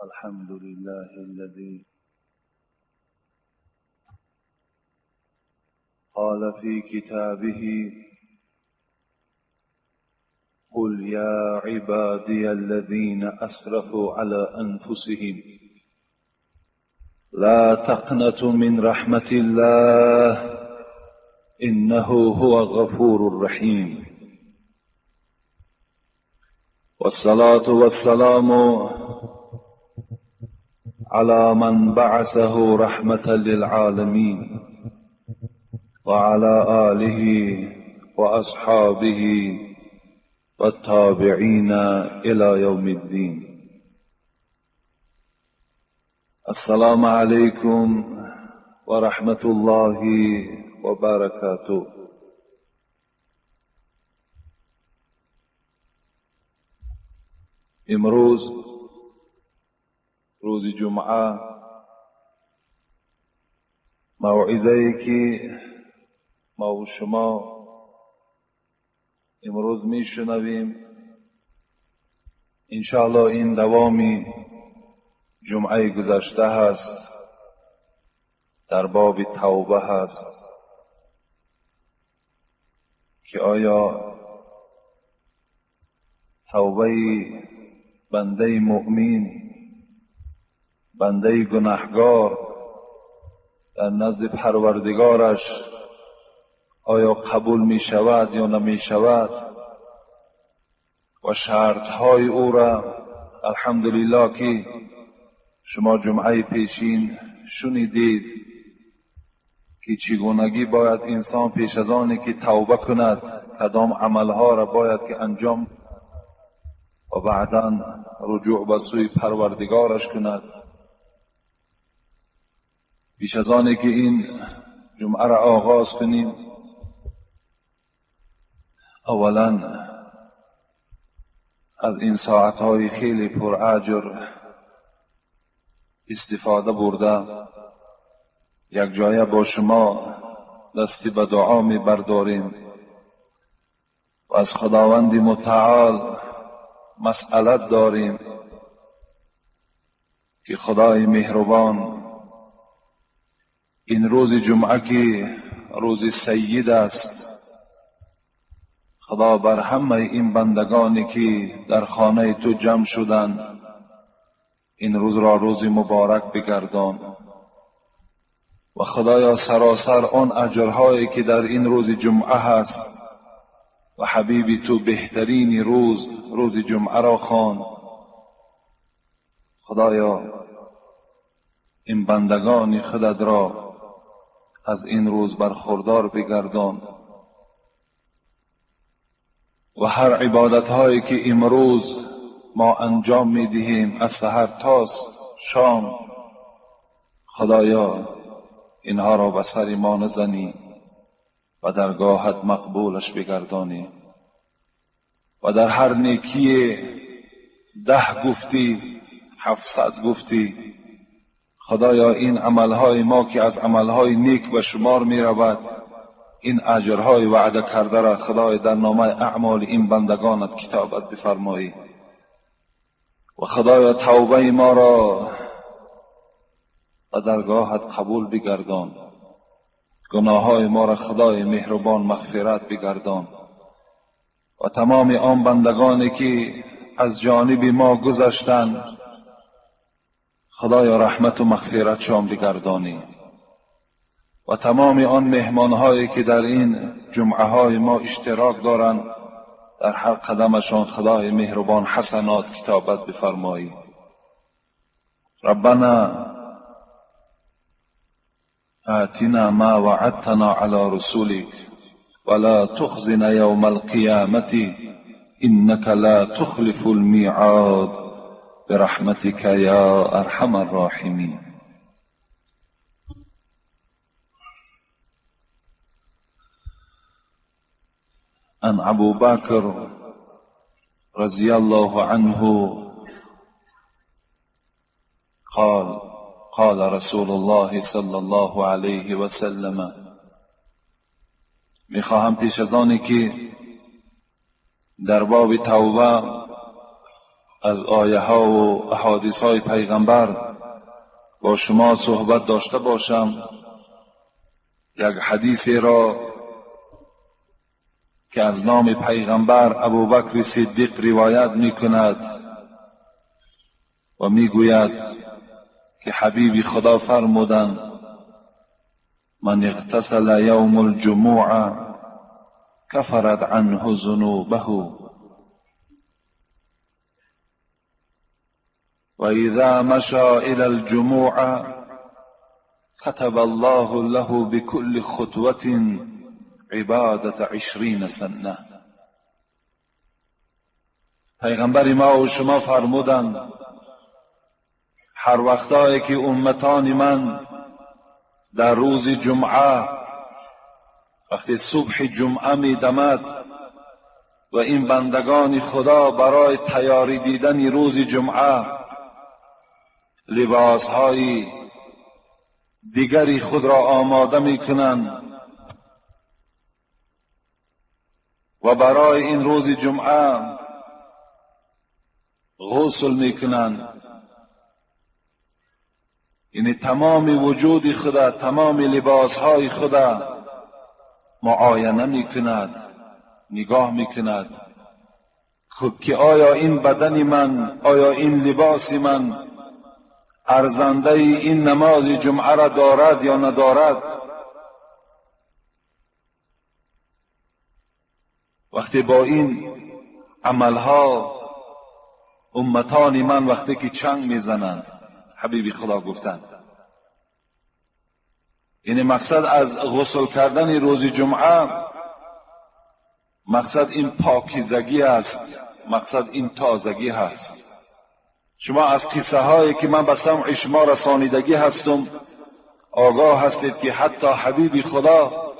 الحمد لله الذي قال في كتابه: قل يا عبادي الذين أسرفوا على أنفسهم لا تقنطوا من رحمة الله إنه هو الغفور الرحيم. والصلاة والسلام على من بعثه رحمة للعالمين وعلى آله وأصحابه والتابعين إلى يوم الدين. السلام عليكم ورحمة الله وبركاته. امروز روز جمعه، موعظه‌ای که ما و شما امروز میشنویم، انشاءالله این دوامی جمعه گذشته هست، در باب توبه هست که آیا توبه بنده مؤمن، بنده گناهگار در نزد پروردگارش آیا قبول می شود یا نمی شود، و شرط های او را الحمدلله که شما جمعه پیشین شنیدید که چگونگی باید انسان پیش از آنی که توبه کند کدام عملها را باید که انجام و بعدا رجوع به سوی پروردگارش کند. پیش از آنی که این جمعه را آغاز کنیم، اولا از این ساعتهای خیلی پرأجر استفاده برده یک جایه با شما دستی به دعا می برداریم و از خداوند متعال مسئلت داریم که خدای مهربان این روز جمعه که روز سید است، خدا بر همه این بندگانی که در خانه تو جمع شدند این روز را روز مبارک بگردان و خدایا سراسر آن اجرهایی که در این روز جمعه هست و حبیبی تو بهترین روز، روز جمعه را خوان. خدایا این بندگان خودت را از این روز برخوردار بگردان و هر عبادت هایی که امروز ما انجام می دهیم از سحر تا شام، خدایا اینها را به سر ما نزنی و درگاهت مقبولش بگردانی و در هر نیکی 10 گفتی 700 گفتی، خدایا این عملهای ما که از عملهای نیک به شمار می رود، این اجرهای وعده کرده را خدای در نامه اعمال این بندگانت کتابت بفرمایی و خدایا توبه ما را و درگاهت قبول بگردان، گناههای ما را خدای مهربان مغفرت بگردان و تمام آن بندگانی که از جانب ما گذشتند خدایا رحمت و مغفرتشان بگردانی و تمام آن مهمانهایی که در این جمعه های ما اشتراک دارند در هر قدمشان خدای مهربان حسنات کتابت بفرمایی. ربنا آتنا ما وعدتنا على رسولك ولا تخزنا يوم القيامة إنك لا تخلف الميعاد برحمتك يا أرحم الراحمين. عن أبو بكر رضي الله عنه قال قال رسول الله صلى الله عليه وسلم. میخواهم پیش از آنی که در باب توبه از آیه ها و احادیث های پیغمبر با شما صحبت داشته باشم. یک حدیثی را که از نام پیغمبر ابوبکر صدیق روایت می کند و می گوید که حبیب خدا فرمودند: من اغتسل یوم الجمعه کفرت عنه ذنوبه و اذا مشى الى الجمعه كتب الله له بكل خطوة عبادة 20 سنة. پیغمبر ما و شما فرمودند: هر وقتایی که امتان من در روز جمعه، وقتی صبح جمعه می دمد و این بندگان خدا برای تیاری دیدن روز جمعه لباسهای دیگری خود را آماده می کنند و برای این روز جمعه غسل می کنند، یعنی تمام وجود خدا، تمام لباسهای خدا معاینه می کند، نگاه می کند که آیا این بدن من، آیا این لباس من ارزنده این نماز جمعه را دارد یا ندارد. وقتی با این عملها امتان من وقتی که چنگ میزنند، حبیبی خدا گفتند، یعنی مقصد از غسل کردن روز جمعه، مقصد این پاکیزگی است، مقصد این تازگی هست. شما از قصه هایی که من به سمع شما رسانیدگی هستم آگاه هستید که حتی حبیبی خدا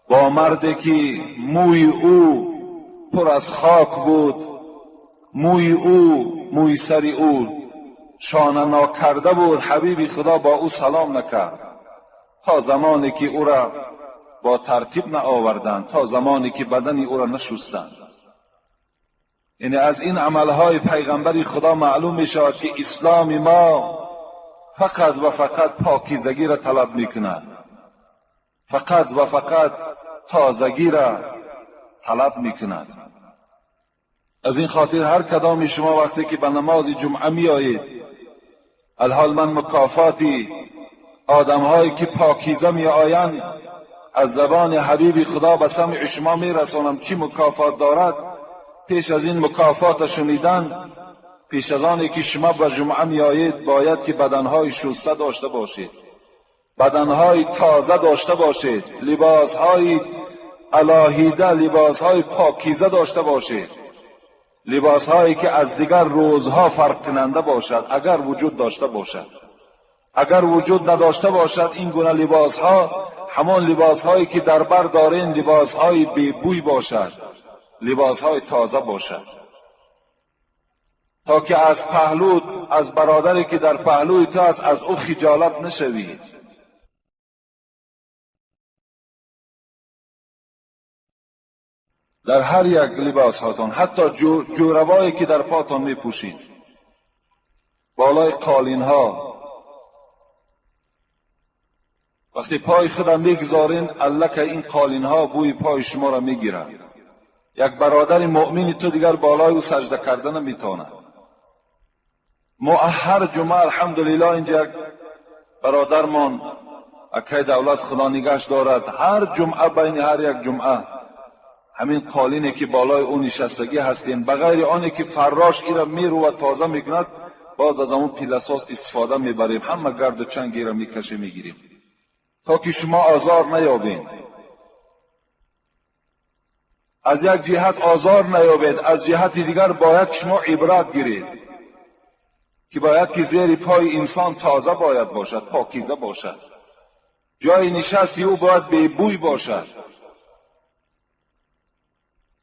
با مردی که موی او پر از خاک بود، موی او، موی سر او شانه ناکرده بود، حبیبی خدا با او سلام نکرد تا زمانی که او را با ترتیب نآوردند، تا زمانی که بدن او را نشستند. یعنی از این عملهای پیغمبر خدا معلوم می شود که اسلام ما فقط و فقط پاکیزگی را طلب می کند، فقط و فقط تازگی را طلب می کند. از این خاطر هر کدام شما وقتی که به نماز جمعه می آیید، الحال من مکافاتی آدمهایی که پاکیزه می آیند از زبان حبیب خدا به سمع شما می رسانم چی مکافات دارد. پیش از این مکافات شنیدن، پیش از آنی که شما به جمعه می آیید، باید که بدنهای شسته داشته باشید، بدنهای تازه داشته باشید، لباسهای علاهیده، لباسهای پاکیزه داشته باشید، لباسهایی که از دیگر روزها فرق کننده باشد اگر وجود داشته باشد. اگر وجود نداشته باشد، این گونه لباسها همان لباسهایی که در بر دارین، لباسهای بی بوی باشد، لباسهای تازه باشد، تا که از پهلو، از برادری که در پهلوی تو است، از او خجالت نشوی. در هر یک لباس هاتان، حتی جوربایی که در پاتان می پوشید، بالای قالین ها، وقتی پای خودم میگذارین، الکه این قالین ها بوی پای شما را میگیرد. یک برادر مؤمن تو دیگر بالای او سجده کردن نمیتونه. ما هر جمعه الحمدلله اینجا برادرمان اکی دولت خدا نگهش دارد، هر جمعه بین هر یک جمعه همین قالینی که بالای او نشستگی هستین، بغیر آنی که فراش ای را میرو و تازه میکند، باز از اون پیلساس استفاده میبریم، همه گرد و چنگ را میکشه میگیریم تا که شما آزار نیابین. از یک جهت آزار نیابید، از جهت دیگر باید که شما عبرت گیرید که باید که زیر پای انسان تازه باید باشد، پاکیزه باشد، جای نشستی او باید بی بوی باشد.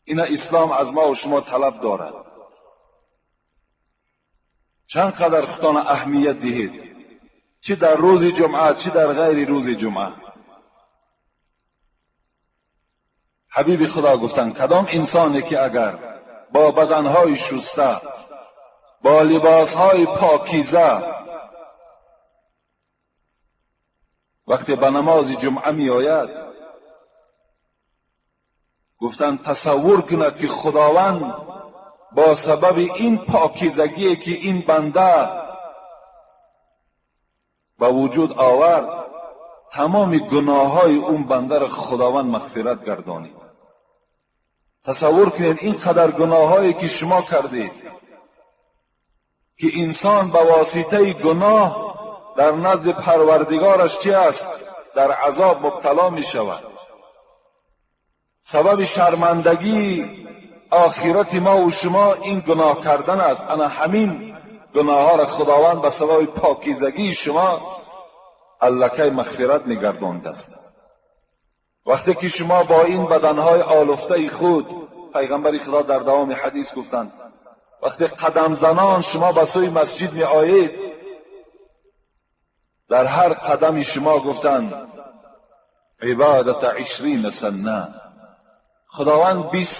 این اسلام از ما و شما طلب دارد. چند قدر خودتان اهمیت دهید، چه در روز جمعه چه در غیر روز جمعه. حبیب خدا گفتند کدام انسانی که اگر با بدنهای شسته، با لباسهای پاکیزه وقتی به نماز جمعه می آید، گفتند تصور کند که خداوند با سبب این پاکیزگی که این بنده به وجود آورد، تمام گناه های اون بنده را خداوند مغفرت گردانید. تصور کنید اینقدر گناه هایی که شما کردید که انسان به واسطه گناه در نزد پروردگارش چی است؟ در عذاب مبتلا می شود. سبب شرمندگی آخرت ما و شما این گناه کردن است. انا همین گناه ها را خداوند به سبب پاکیزگی شما الکی مغفرت میگرداند است. وقتی که شما با این بدنهای آلفته خود، پیغمبر خدا در دوام حدیث گفتند، وقتی قدم زنان شما به سوی مسجد می آیید، در هر قدمی شما گفتند عبادت 20 سنه، خداوند 20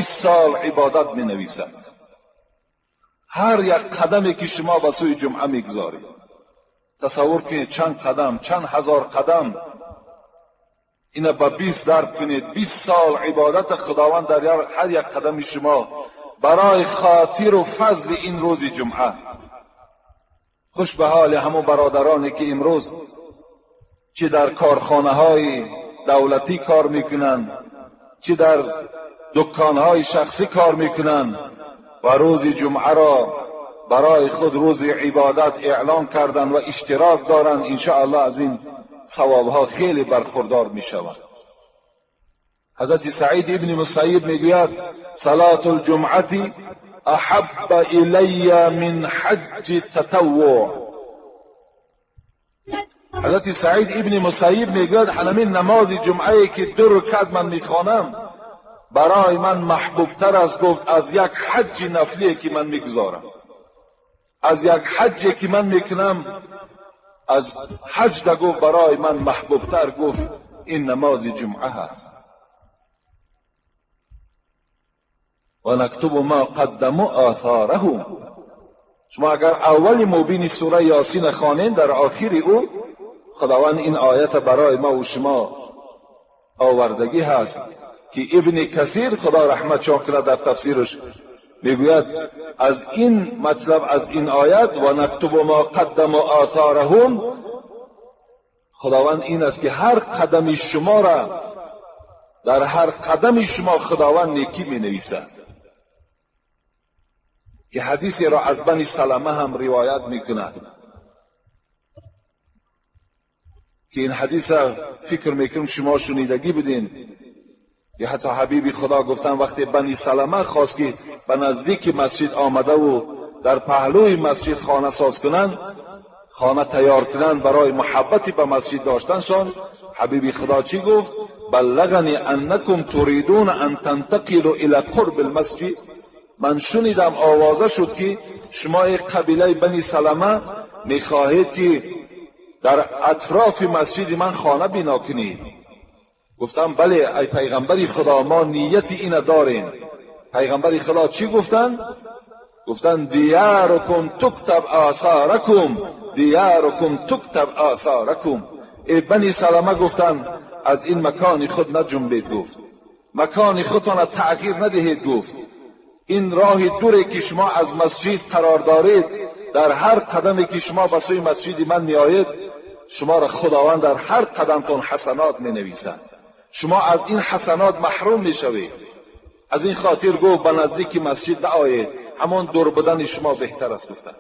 سال عبادت می نویسد. هر یک قدمی که شما به سوی جمعه میگذارید، تصور کنید چند قدم، چند هزار قدم، اینا با 20 ضرب کنید، 20 سال عبادت خداوند در هر یک قدم شما برای خاطر و فضل این روز جمعه. خوش به حال همون برادرانی که امروز چه در کارخانه های دولتی کار میکنن، چه در دکان های شخصی کار میکنن و روز جمعه را برای خود روز عبادت اعلام کردن و اشتراک دارن، انشاءالله از این ثوابها خیلی برخوردار می شوند. حضرت سعید ابن مسیب میگوید صلاة الجمعة احب الی من حج التطوع. حضرت سعید ابن مسیب میگوید همین نماز جمعه که 2 رکعت من میخوانم برای من محبوبتر است، گفت از یک حج نفلی که من میگذارم، از یک حج که من میکنم، از حج ده گفت برای من محبوبتر، گفت این نماز جمعه هست. و نکتب ما قدموا آثارهم. شما اگر اول مبین سوره یاسین خوانین، در آخر او خداوند این آیت برای ما و شما آوردگی هست که ابن کثیر خدا رحمت کنه در تفسیرش میگوید از این مطلب، از این آیت و نکتب ما قدموا آثارهم، خداوند این است که هر قدم شما را، در هر قدم شما خداوند نیکی می نویسد. که حدیثی را از بنی سلمه هم روایت می کند که این حدیث فکر میکنم شما شنیدگی بدین، که حتی حبیب خدا گفتن وقتی بنی سلمه خواست که به نزدیک مسجد آمده و در پهلوی مسجد خانه ساز کنند، خانه تیار کنند برای محبتی به مسجد داشتنشان، حبیب خدا چی گفت؟ بلغنی انکم تريدون ان تنتقلوا الى قرب المسجد. من شنیدم آوازه شد که شما قبیله بنی سلمه میخواهید که در اطراف مسجد من خانه بنا کنید. گفتم بله ای پیغمبر خدا، ما نیت اینه داریم. پیغمبر خدا چی گفتن؟ گفتن دیارکم تکتب آثارکم، دیارکم تکتب آثارکم. ای بنی سلمه، گفتن از این مکان خود نجنبید، گفت مکان خودتان تغییر ندهید، گفت این راه دوری که شما از مسجد قرار دارید، در هر قدمی که شما به سوی مسجد من میآیید، شما را خداوند در هر قدمتون حسنات می نویسد، شما از این حسنات محروم می شوید. از این خاطر گفت به نزدیک مسجد نآیید، همان دور بودن شما بهتر است. گفتند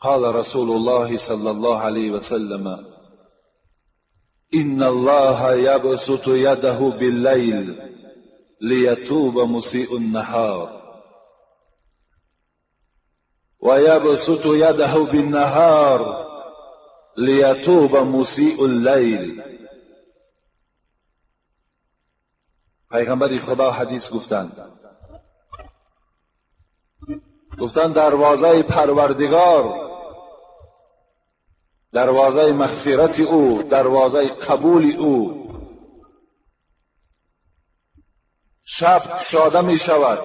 قال رسول الله صلى الله عليه وسلم إن الله يبسط يده بالليل ليتوب مسيء النهار ويبسط يده بالنهار ليتوب مسيء الليل. پیغمبر خدا حدیث گفتند، گفتند دروازه پروردگار دروازه مغفرت او، دروازه قبول او شب کشاده می شود.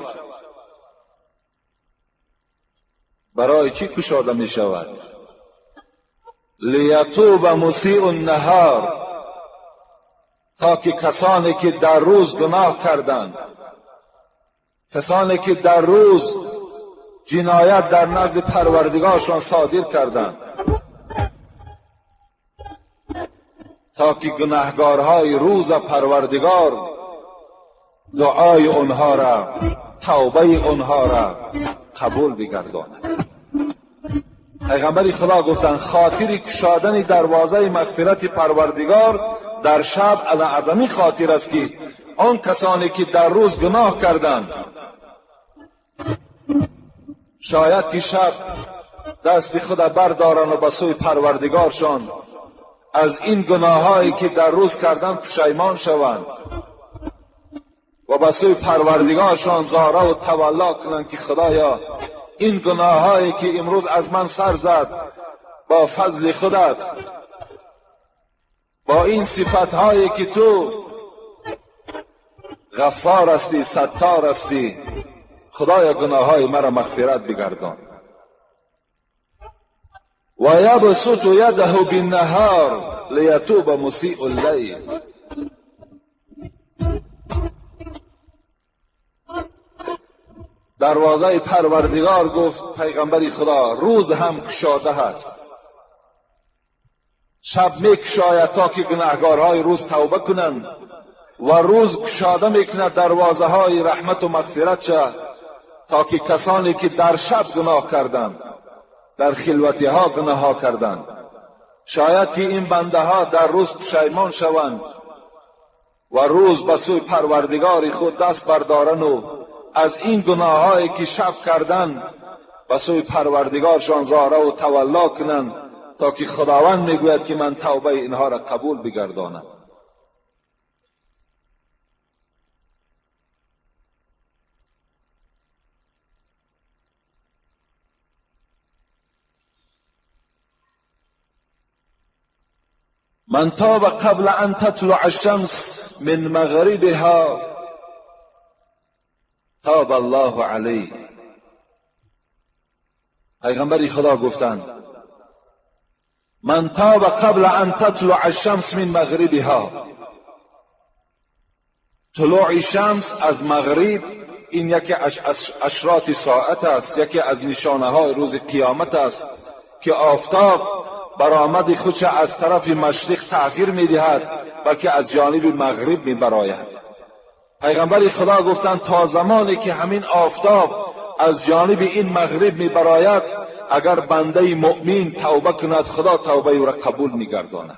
برای چی کشاده می شود؟ لیتوب مسیء النهار، تا که کسانی که در روز گناه کردند، کسانی که در روز جنایت در نزد پروردگارشان صادر کردند، تا که گناهگارهای روز پروردگار دعای آنها را، توبه آنها را قبول بگرداند. پیغمبر خدا گفتند خاطر کشادن دروازه مغفرت پروردگار در شب از این خاطر است که آن کسانی که در روز گناه کردند شاید که شب دست خود بردارند و به سوی پروردگارشان از این گناهایی که در روز کردند پشیمان شوند و به سوی پروردگارشان زاره و تولا کنند که خدایا این گناهایی که امروز از من سر زد با فضل خودت، با این صفتهایی که تو غفار هستی، ستار هستی، خدایا گناههای مرا مغفرت بگردان. و یبسط یده بالنهار لیتوب مسیء اللیل. دروازه پروردگار، گفت پیغمبر خدا، روز هم کشاده هست، شب میکشاید تا که گناهگارهای روز توبه کنند و روز کشاده میکند دروازه های رحمت و مغفرت شد تا که کسانی که در شب گناه کردند، در خلوتی ها گناه ها کردند، شاید که این بنده ها در روز پشیمان شوند و روز به سوی پروردگار خود دست بردارند و از این گناهایی که شب کردند به سوی پروردگارشان زاره و تولا کنند تا که خداوند میگوید که من توبه اینها را قبول بگردانم. من تاب قبل ان تطلع الشمس من مغربها تاب الله علیه. پیغمبر خدا گفتند من تاب قبل ان تطلع الشمس من مغربها، طلوع شمس از مغرب این یکی از اشراط ساعت است، یکی از نشانه های روز قیامت است که آفتاب برآمد خودش از طرف مشرق تغییر میدهد بلکه از جانب مغرب میبراید. پیغمبر خدا گفتند تا زمانی که همین آفتاب از جانب این مغرب میبراید اگر بنده مؤمن توبه کند خدا توبه او را قبول میگرداند.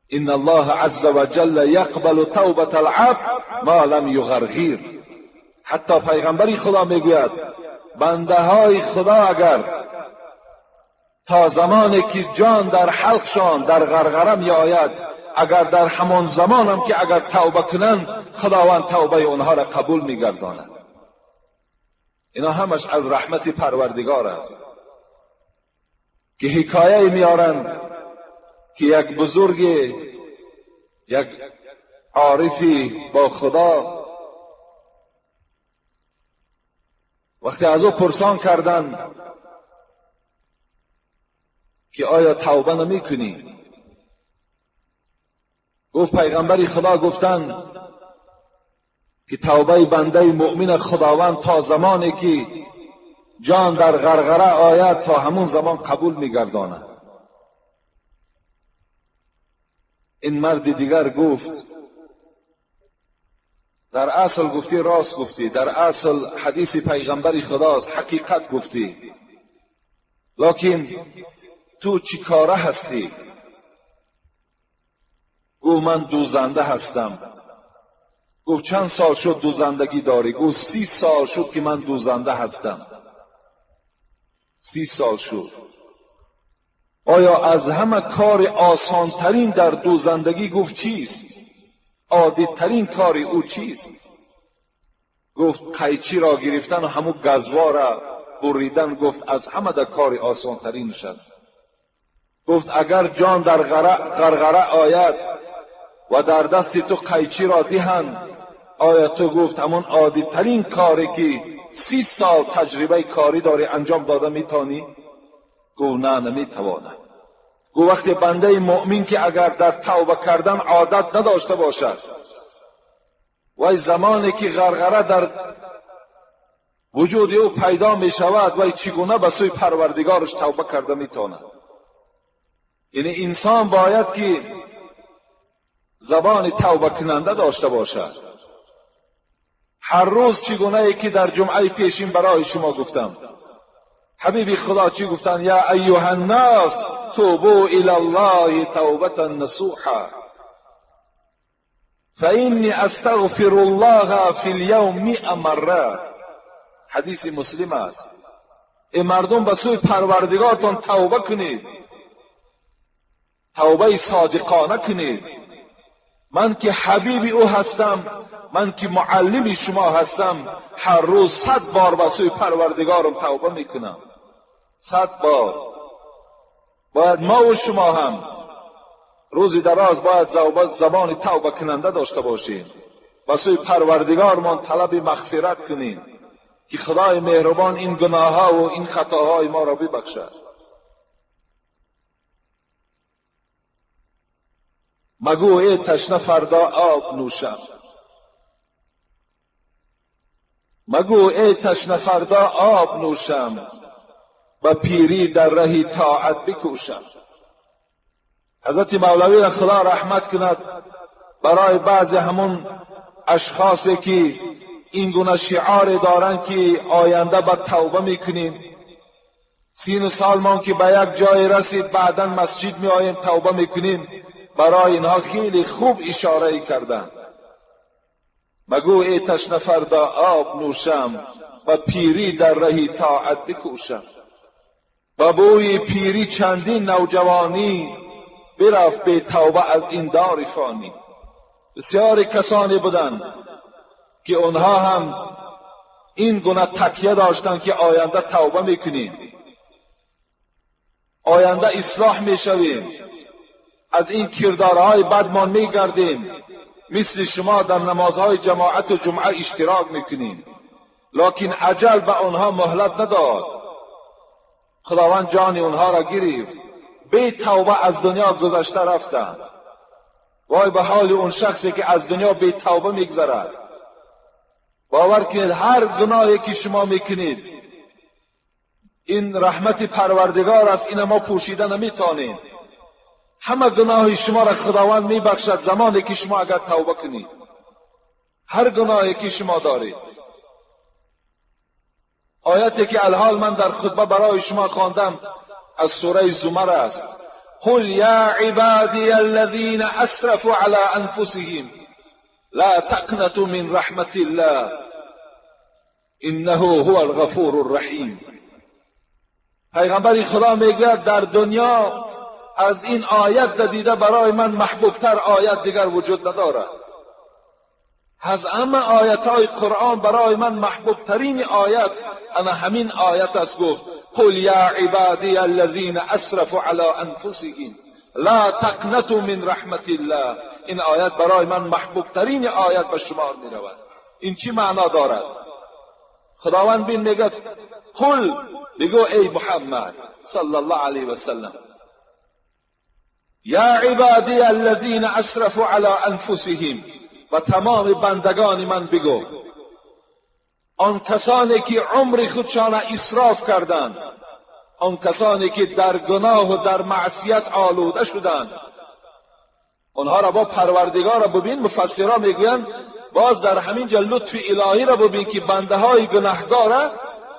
ان الله عز وجل یقبل توبة العبد ما لم یغرغر. حتی پیغمبر خدا میگوید بنده های خدا اگر تا زمانی که جان در حلقشان در غرغره می آید، اگر در همان زمان هم که اگر توبه کنند خداوند توبه اونها را قبول میگرداند. اینا همش از رحمت پروردگار است که حکایه میارند که یک بزرگ، یک عارفی با خدا، وقتی از او پرسان کردند که آیا توبه نمی کنی؟ گفت پیغمبر خدا گفتند که توبه بنده مؤمن خداوند تا زمانی که جان در غرغره آید تا همون زمان قبول میگرداند. این مرد دیگر گفت در اصل گفتی راست گفتی، در اصل حدیث پیغمبر خداست، حقیقت گفتی، لکن تو چی کاره هستی؟ گفت من دوزنده هستم. گفت چند سال شد دوزندگی داری؟ گفت 30 سال شد که من دوزنده هستم. 30 سال شد. آیا از همه کار آسانترین در دوزندگی گفت چیست؟ عادی ترین کار او چیست؟ گفت قیچی را گرفتن و همون گزوا را بریدن. گفت از همه در کار آسانترینش است. گفت اگر جان در غرغره آید و در دست تو قیچی را دهند، آیا تو گفت همون عادی ترین کاری که 30 سال تجربه کاری داری انجام داده میتونی؟ گفت نه، نمیتوانم. گفت وقتی بنده مؤمن که اگر در توبه کردن عادت نداشته باشد، وای زمانی که غرغره در وجود او پیدا می شود، وای چگونه به سوی پروردگارش توبه کرده میتواند؟ یعنی انسان باید که زبان توبه کننده داشته باشد. هر روز چگونه ای که در جمعه پیشین برای شما گفتم، حبیبی خدا چی گفتن؟ یا ایها الناس توبوا الی الله توبة نصوحا فانی استغفر الله فی اليوم 100 مره. حدیث مسلم است. ای مردم به سوی پروردگارتان توبه کنید، توبه صادقانه کنید. من که حبیب او هستم، من که معلم شما هستم، هر روز 100 بار به سوی پروردگارم توبه میکنم. 100 بار. باید ما و شما هم روزی دراز باید زبان توبه کننده داشته باشیم، به سوی پروردگارمان طلب مغفرت کنیم که خدای مهربان این گناه‌ها و این خطاهای ما را ببخشد. مگو ای تشنه فردا آب نوشم، مگو ای تشنه فردا آب نوشم، و پیری در ره طاعت بکوشم. حضرت مولوی را خدا رحمت کند، برای بعضی همون اشخاصی که این گونه شعار دارند که آینده به توبه میکنیم، 30 سال مان که به یک جای رسید بعدا مسجد می آییم توبه میکنیم، برای اینها خیلی خوب اشاره کردند. مگو ای تشنه فردا آب نوشم، و پیری در ره طاعت بکوشم. با بوی پیری چندین نوجوانی، برفت به توبه از این دار فانی. بسیاری کسانی بودند که اونها هم این گونه تکیه داشتند که آینده توبه میکنیم، آینده اصلاح میشویم، از این کردارهای بدمان میگردیم، مثل شما در نمازهای جماعت و جمعه اشتراک میکنیم. لکن اجل به آنها مهلت نداد، خداوند جان اونها را گرفت، بی توبه از دنیا گذشته رفتند. وای به حال اون شخصی که از دنیا بی توبه میگذرد. باور کنید هر گناهی که شما میکنید این رحمت پروردگار است، این ما پوشیده نمیتونیم. همه گناه شما را خداوند میبخشد زمانی که شما اگر توبه کنید، هر گناهی که شما دارید. آیتی که الحال من در خطبه برای شما خواندم از سوره زمر است. قل یا عبادی الذین اسرفوا علی انفسهم لا تقنطوا من رحمت الله انه هو الغفور الرحیم. پیغمبر خدا میگوید در دنیا از این آیت دیده برای من محبوبتر آیت دیگر وجود ندارد. از همه آیت های قرآن برای من محبوبترین آیت انا همین آیت است. گفت قل یا عبادی الذین اسرفوا علی انفسهم لا تقنطوا من رحمت الله. این آیت برای من محبوبترین آیت به شمار می رود. این چی معنا دارد؟ خداوند بین میگه قل، بگو ای محمد صلی الله علیه و سلم، یا عبادی الذین اسرفوا علی انفسهم، و تمام بندگان من بگو، آن کسانی که عمر خودشان اسراف کردند، آن کسانی که در گناه و در معصیت آلوده شدند، آنها را با پروردگار را ببین. مفسرها میگویند باز در همین جا لطف الهی را ببین که بنده های گناهگار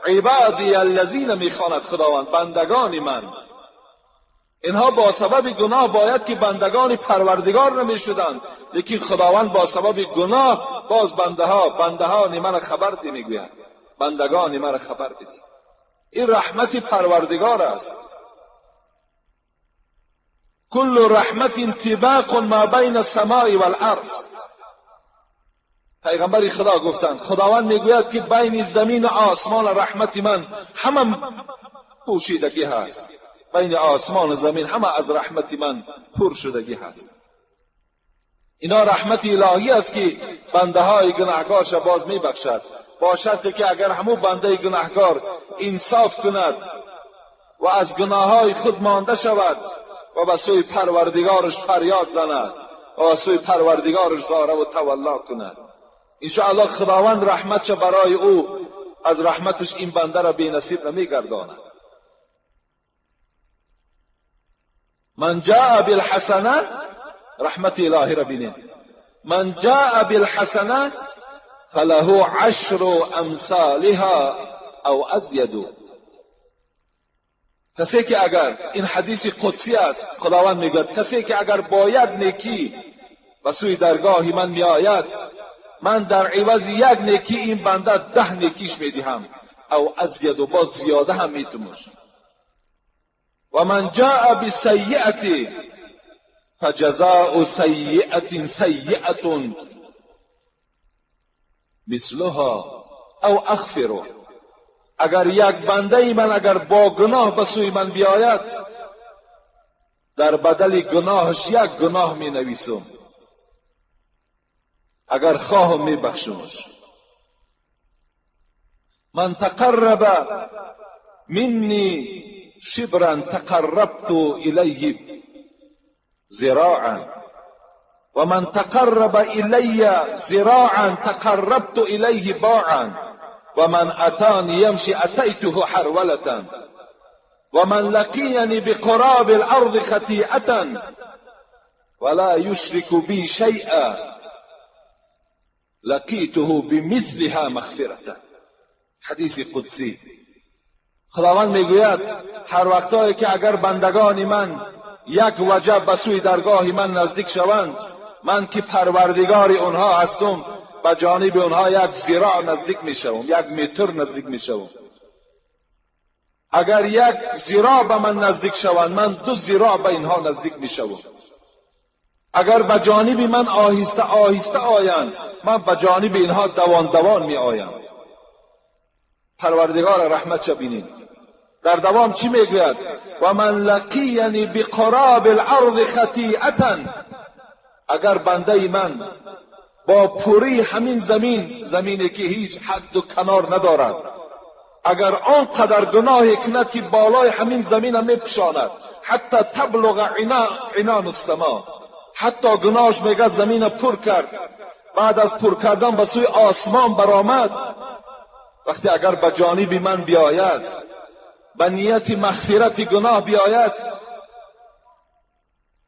عبادی الذین میخواند خداوند، بندگان من. اینها با سبب گناه باید که بندگان پروردگار نمیشدند، لیکن خداوند با سبب گناه باز بندهان من خبر دی میگوید، بندگان من خبر دی. این رحمت پروردگار است. کل رحمت طباق ما بین السماء والارض. پیغمبر خدا گفتند خداوند میگوید که بین زمین و آسمان رحمت من همه پوشیدگی هست، بین آسمان و زمین همه از رحمت من پر شدگی هست. اینا رحمت الهی است که بنده های گناهکارش باز می بخشد، با شرطی که اگر همو بنده گناهکار انصاف کند و از گناه های خود مانده شود و به سوی پروردگارش فریاد زند و به سوی پروردگارش زاره و تولا کند، انشاءالله خداوند رحمتش برای او از رحمتش این بنده را بی نصیب نمی گرداند. من جاء بالحسنه، رحمت الهی را بینید، من جاء بالحسنه فله عشر امثالها او ازید. کسی که اگر، این حدیث قدسی است، خداوند میگوید کسی که اگر باید نیکی به سوی درگاه من میآید، من در عوض یک نیکی این بنده 10 نیکیش میدهم، او ازید، و باز زیاده هم میتمش. و من جاء بالسیئة فجزاء سیئة سیئة مثلها او اغفر. اگر یک بنده من اگر با گناه به سوی من بیاید، در بدل گناهش یک گناه می نویسم، اگر خواهم می بخشمش. من تقرب منی شبرا تقربت الیه ذراعا و من تقرب الی ذراعا تقربت الیه باعا و من اتانی یمشی اتیته حرولة و من لقینی بقراب الارض خطیئة ولا یشرک بی شیئا لقیته بمثلها مغفرة. حدیث قدسی. خداوند میگوید هر وقتایی که اگر بندگان من یک وجب به سوی درگاه من نزدیک شوند، من که پروردگار اونها هستم به جانب اونها یک ذراع نزدیک میشوم، 1 متر نزدیک میشوم. اگر یک ذراع به من نزدیک شوند، من 2 ذراع به اینها نزدیک میشوم. اگر به جانب من آهسته آهسته آیند، من به جانب اینها دوان دوان می آیم. پروردگار رحمت چه بینید در دوام چی میگوید؟ و من لقینی بقراب الارض خطیئة. اگر بنده من با پوری همین زمین، زمینی که هیچ حد و کنار ندارد، اگر آنقدر گناهی کند که بالای همین زمین میپوشاند، حتی تبلغ عنان السما، حتی گناهش میگه زمین پر کرد، بعد از پر کردن به سوی آسمان برآمد، وقتی اگر به جانب من بیاید، به نیت مغفرت گناه بیاید،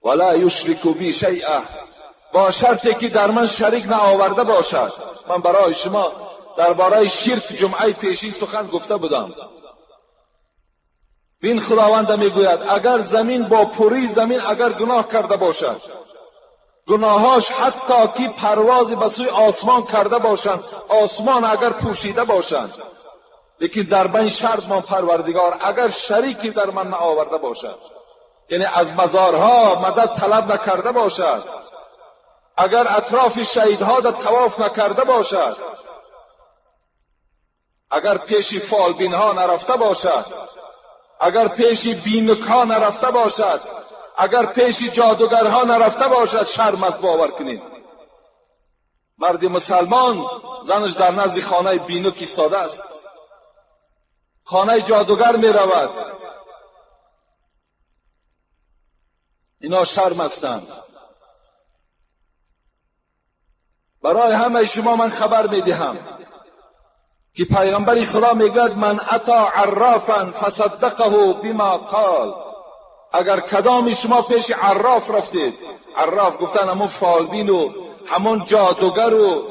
ولا یشرک بی شیئا، با شرطی که در من شریک نآورده باشد. من برای شما درباره شرک جمعه پیشین سخن گفته بودم. بین خداوند میگوید اگر زمین با پوری زمین اگر گناه کرده باشد، گناهاش حتی که پرواز به سوی آسمان کرده باشند، آسمان اگر پوشیده باشند، لیکن در بین شرط من پروردگار اگر شریکی در من نآورده باشد، یعنی از مزارها مدد طلب نکرده باشد، اگر اطراف شهیدها در طواف نکرده باشد، اگر پیش فالبین ها نرفته باشد، اگر پیش بینک ها نرفته باشد، اگر پیش جادوگرها نرفته باشد، شرم از باور کنید. مرد مسلمان زنش در نزد خانه بینک ایستاده است، خانه جادوگر می رود. اینا شرم هستند. برای همه شما من خبر می دهم که پیغمبر خدا میگوید من اتا عرافا فصدقه بما قال. اگر کدام شما پیش عراف رفتید، عراف گفتن همون فالبین و همون جادوگر و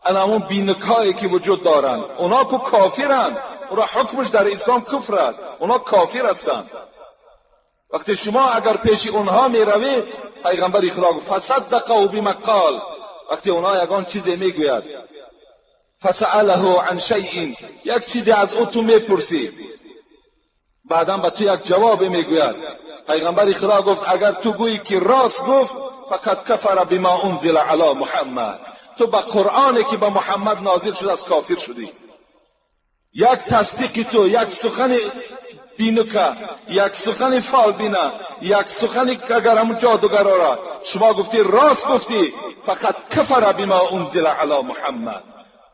همون بینکایی که وجود دارن، اونا که کافرن، اونا حکمش در اسلام کفر است، اونا کافر هستند. وقتی شما اگر پیش اونها میروید، پیغمبر خدا گفت فصدقه بما قال، وقتی اونا یگان چیزی میگوید، فسأله عن شیء، یک چیزی از او تو میپرسی، بعدا به تو یک جواب میگوید. پیغمبر خدا گفت اگر تو گویی که راست گفت، فقط کفر بما انزل علی محمد، تو به قرآنی که به محمد نازل شده از کافر شدی. یک تصدیق تو، یک سخن бинука, як сухани фолбина, як сухани агар ҳамун ҷодугарора шумо гуфтӣ рост гуфтӣ, фақат кафара бима унзила ала Муҳаммад.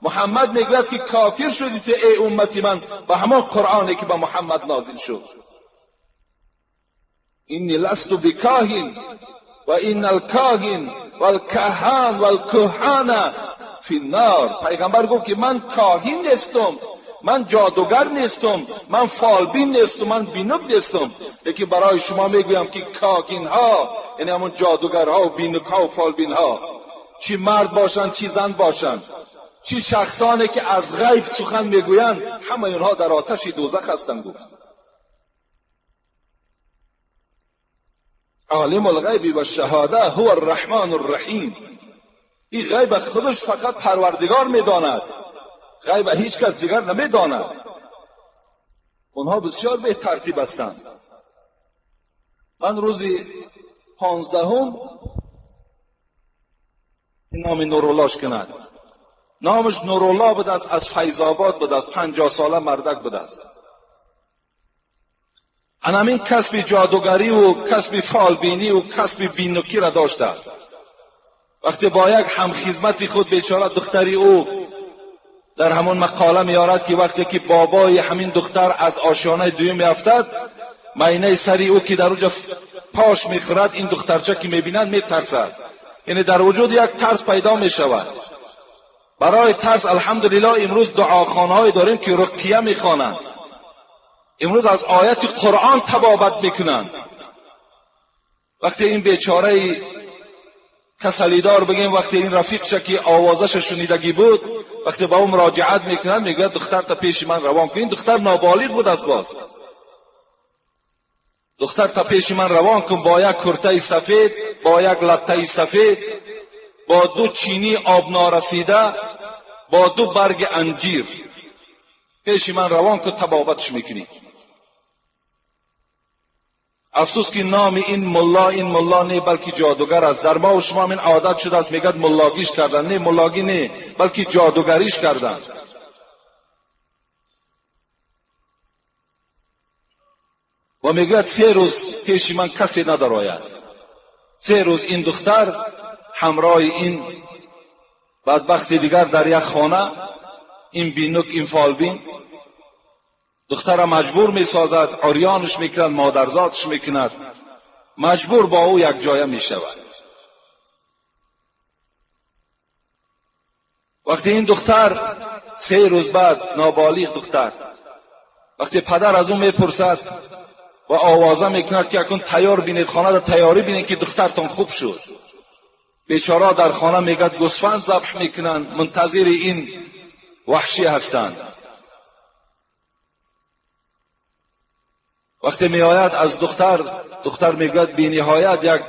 Муҳаммад мегӯяд ки кофир шудӣ ту эй уммати ман ба ҳамон Қуръоне ки ба Муҳаммад нозил шуд. Инни ласту бикоҳин ва инна алкоҳин валкаҳан валкуҳана фи ннор. Пайғамбар гуфт ки ман коҳин нестам, ман ҷодугар нестам, ман фолбин нестам, ман бинук нестам, лекин барои шумо мегӯям ки коҳинҳо, яъне ҳамон ҷодугарҳо ва бинукҳо ва фолбинҳо, чӣ мард бошанд, чӣ зан бошанд, чӣ шахсоне ки аз ғайб сухан мегӯянд, ҳамаи онҳо дар оташи дӯзах ҳастанд. Гуфт عالم الغیب و الشهاده هو الرحمن الرحیم. این غیب خودش فقط پروردگار میداند، غیب هیچ کس دیگر نمیداند. اونها بسیار به ترتیب هستند. من روزی 15 نام نورولاش کند، نامش نورولا بود است، از فیض آباد بود است، 50 ساله مردک بود است. همین کسب جادوگری و کسب فالبینی و کسب بینوکی را داشته است. وقتی با یک همخدمت خود بیچاره دختری او در همون مقاله میارد که وقتی که بابای همین دختر از آشیانه دویم میافتد، ماینه سری او که در اونجا پاش میخورد، این دخترچه که میبیند میترسد. یعنی در وجود یک ترس پیدا میشود. برای ترس الحمدلله امروز دعاخانه‌ای داریم که رقیه میخوانند، امروز از آیت قرآن تبابت میکنند. وقتی این بیچاره کسلیدار بگیم، وقتی این رفیقش که آوازش شنیدگی بود، وقتی با او مراجعت میکنند، میگوید دختر تا پیش من روان کن. این دختر نابالغ بود از باز. دختر تا پیش من روان کن با یک کرته سفید، با یک لطه سفید، با 2 چینی آب نارسیده، با 2 برگ انجیر پیش من روان کن، تبابتش میکنی. افسوس که نام این ملا، این ملا نه بلکه جادوگر است. در ما و شما این عادت شده است، میگد ملاگیش کردن. نه ملاگی نه، بلکه جادوگریش کردن. و میگوید 3 روز پیش من کسی ندراید. 3 روز این دختر همراه این بدبخت دیگر در یک خانه، این بینوک، این فالبین، دختر مجبور میسازد، عریانش میکند، مادرزادش میکند، مجبور با او یک جایه میشود. وقتی این دختر 3 روز بعد، نابالغ دختر، وقتی پدر از او میپرسد و آوازه میکند که اکنون تیار بینید، خانه در تیاری بینید که دخترتان خوب شد. بیچاره در خانه میگد گوسفند ذبح میکنند، منتظر این وحشی هستند. وقتی میآید از دختر، دختر میگوید بی نهایت یک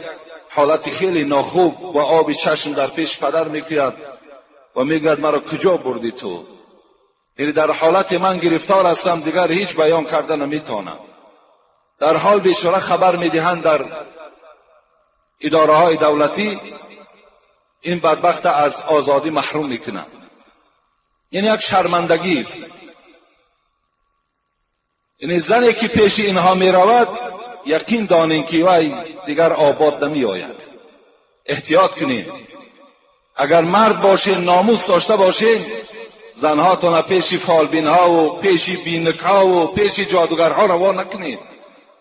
حالت خیلی ناخوب و آب چشم در پیش پدر میگوید و میگوید مرا کجا بردی تو؟ یعنی در حالت من گرفتار هستم، دیگر هیچ بیان کرده نمیتونم. در حال بیچاره خبر میدهند در اداره های دولتی، این بدبخت از آزادی محروم میکنند. یعنی یک شرمندگی است. یعنی زنی که پیش اینها می رود، یقین دانین که وی دیگر آباد نمی آید. احتیاط کنین. اگر مرد باشین، ناموس داشته باشین، زنهاتون پیش فالبین ها و پیش بینک ها و پیش جادوگرها روا نکنید.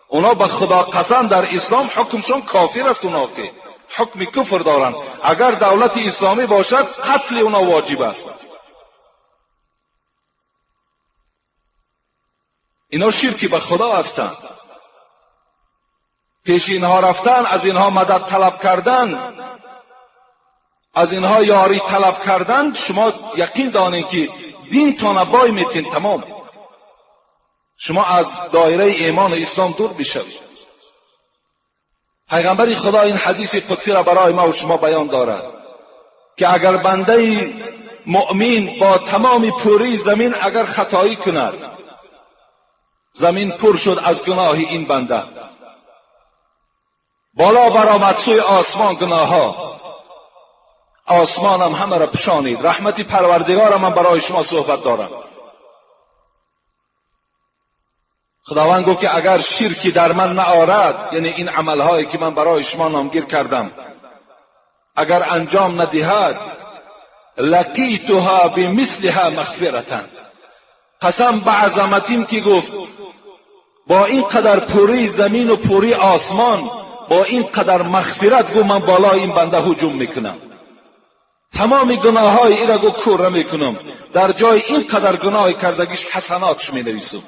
اونا به خدا قسم در اسلام حکمشون کافر است. اونا که حکم کفر دارند. اگر دولت اسلامی باشد قتل اونا واجب است. اینا شرکی به خدا هستند. پیش اینها رفتن، از اینها مدد طلب کردن، از اینها یاری طلب کردن، شما یقین دانین که دینتان بای میتین تمام. شما از دایره ایمان و اسلام دور بشوید. پیغمبر خدا این حدیث قدسی را برای ما و شما بیان دارد که اگر بنده مؤمن با تمام پوری زمین اگر خطایی کند، زمین پر شد از گناه این بنده، بالا برآمد سوی آسمان گناهها، آسمانم همه را پشانید. رحمت پروردگارم من برای شما صحبت دارم. خداوند گفت که اگر شرکی در من نآرد، یعنی این عملهایی که من برای شما نامگیر کردم اگر انجام ندهد، لقیتها بمثلها مغفرة. قسم به عظمتیم که گفت با این قدر پوری زمین و پوری آسمان، با این قدر مغفرت گو من بالای این بنده هجوم میکنم، تمام گناه های ایره گو کوره میکنم، در جای این قدر گناه کردگیش حسناتش مینویسم،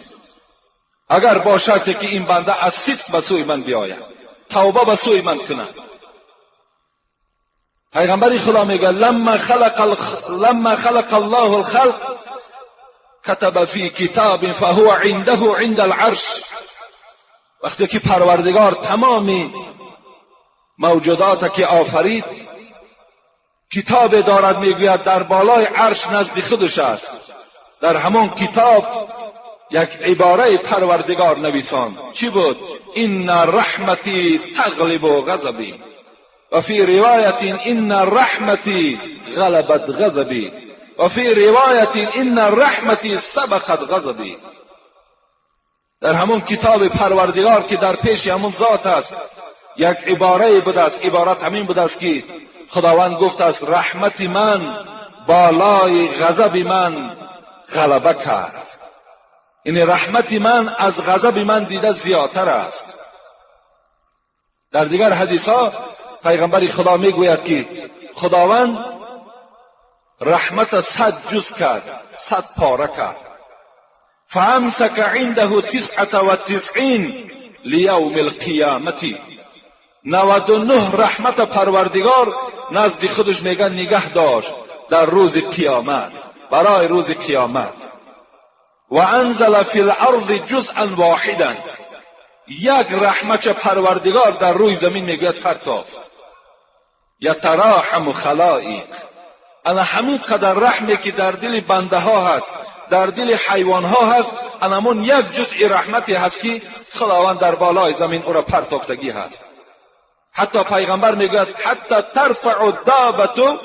اگر با شرطی که این بنده از صدق به سوی من بیاید، توبه به سوی من کند. پیغمبر خدا میگه لما خلق الله الخلق كتب في كتاب فهو عنده عند العرش. وقتی که پروردگار تمام موجودات که آفرید کتاب دارد، میگوید در بالای عرش نزد خودش است. در همان کتاب یک عباره پروردگار نویسان چی بود؟ ان رحمتی تغلب غضبی و فی روایت ان رحمتی غلبت غضبی و فی روایت ان رحمتی سبقت غضبی. در همون کتاب پروردگار که در پیش همون ذات است یک عباره بوده است، عبارت همین بوده است که خداوند گفت است رحمت من بالای غضب من غلبه کرد. این رحمت من از غضب من دیده زیادتر است. در دیگر حدیث ها پیغمبر خدا میگوید که خداوند رحمت 100 جز کرد، 100 پاره کرد. فامسک عنده 99 لیوم القیامت. 99 رحمت پروردگار نزد خودش میگه نگه داشت در روز قیامت، برای روز قیامت. و انزل فی الارض جزءا واحدا. یک رحمت پروردگار در روی زمین میگوید پرتافت. یتراحم خلائق. انا همین قدر رحمی که در دل بنده ها هست، در دل حیوان ها هست، انمون یک جزء رحمتی هست که خداوند در بالای زمین او را پرتافتگی هست. حتی پیغمبر میگوید حتی ترفع الدابة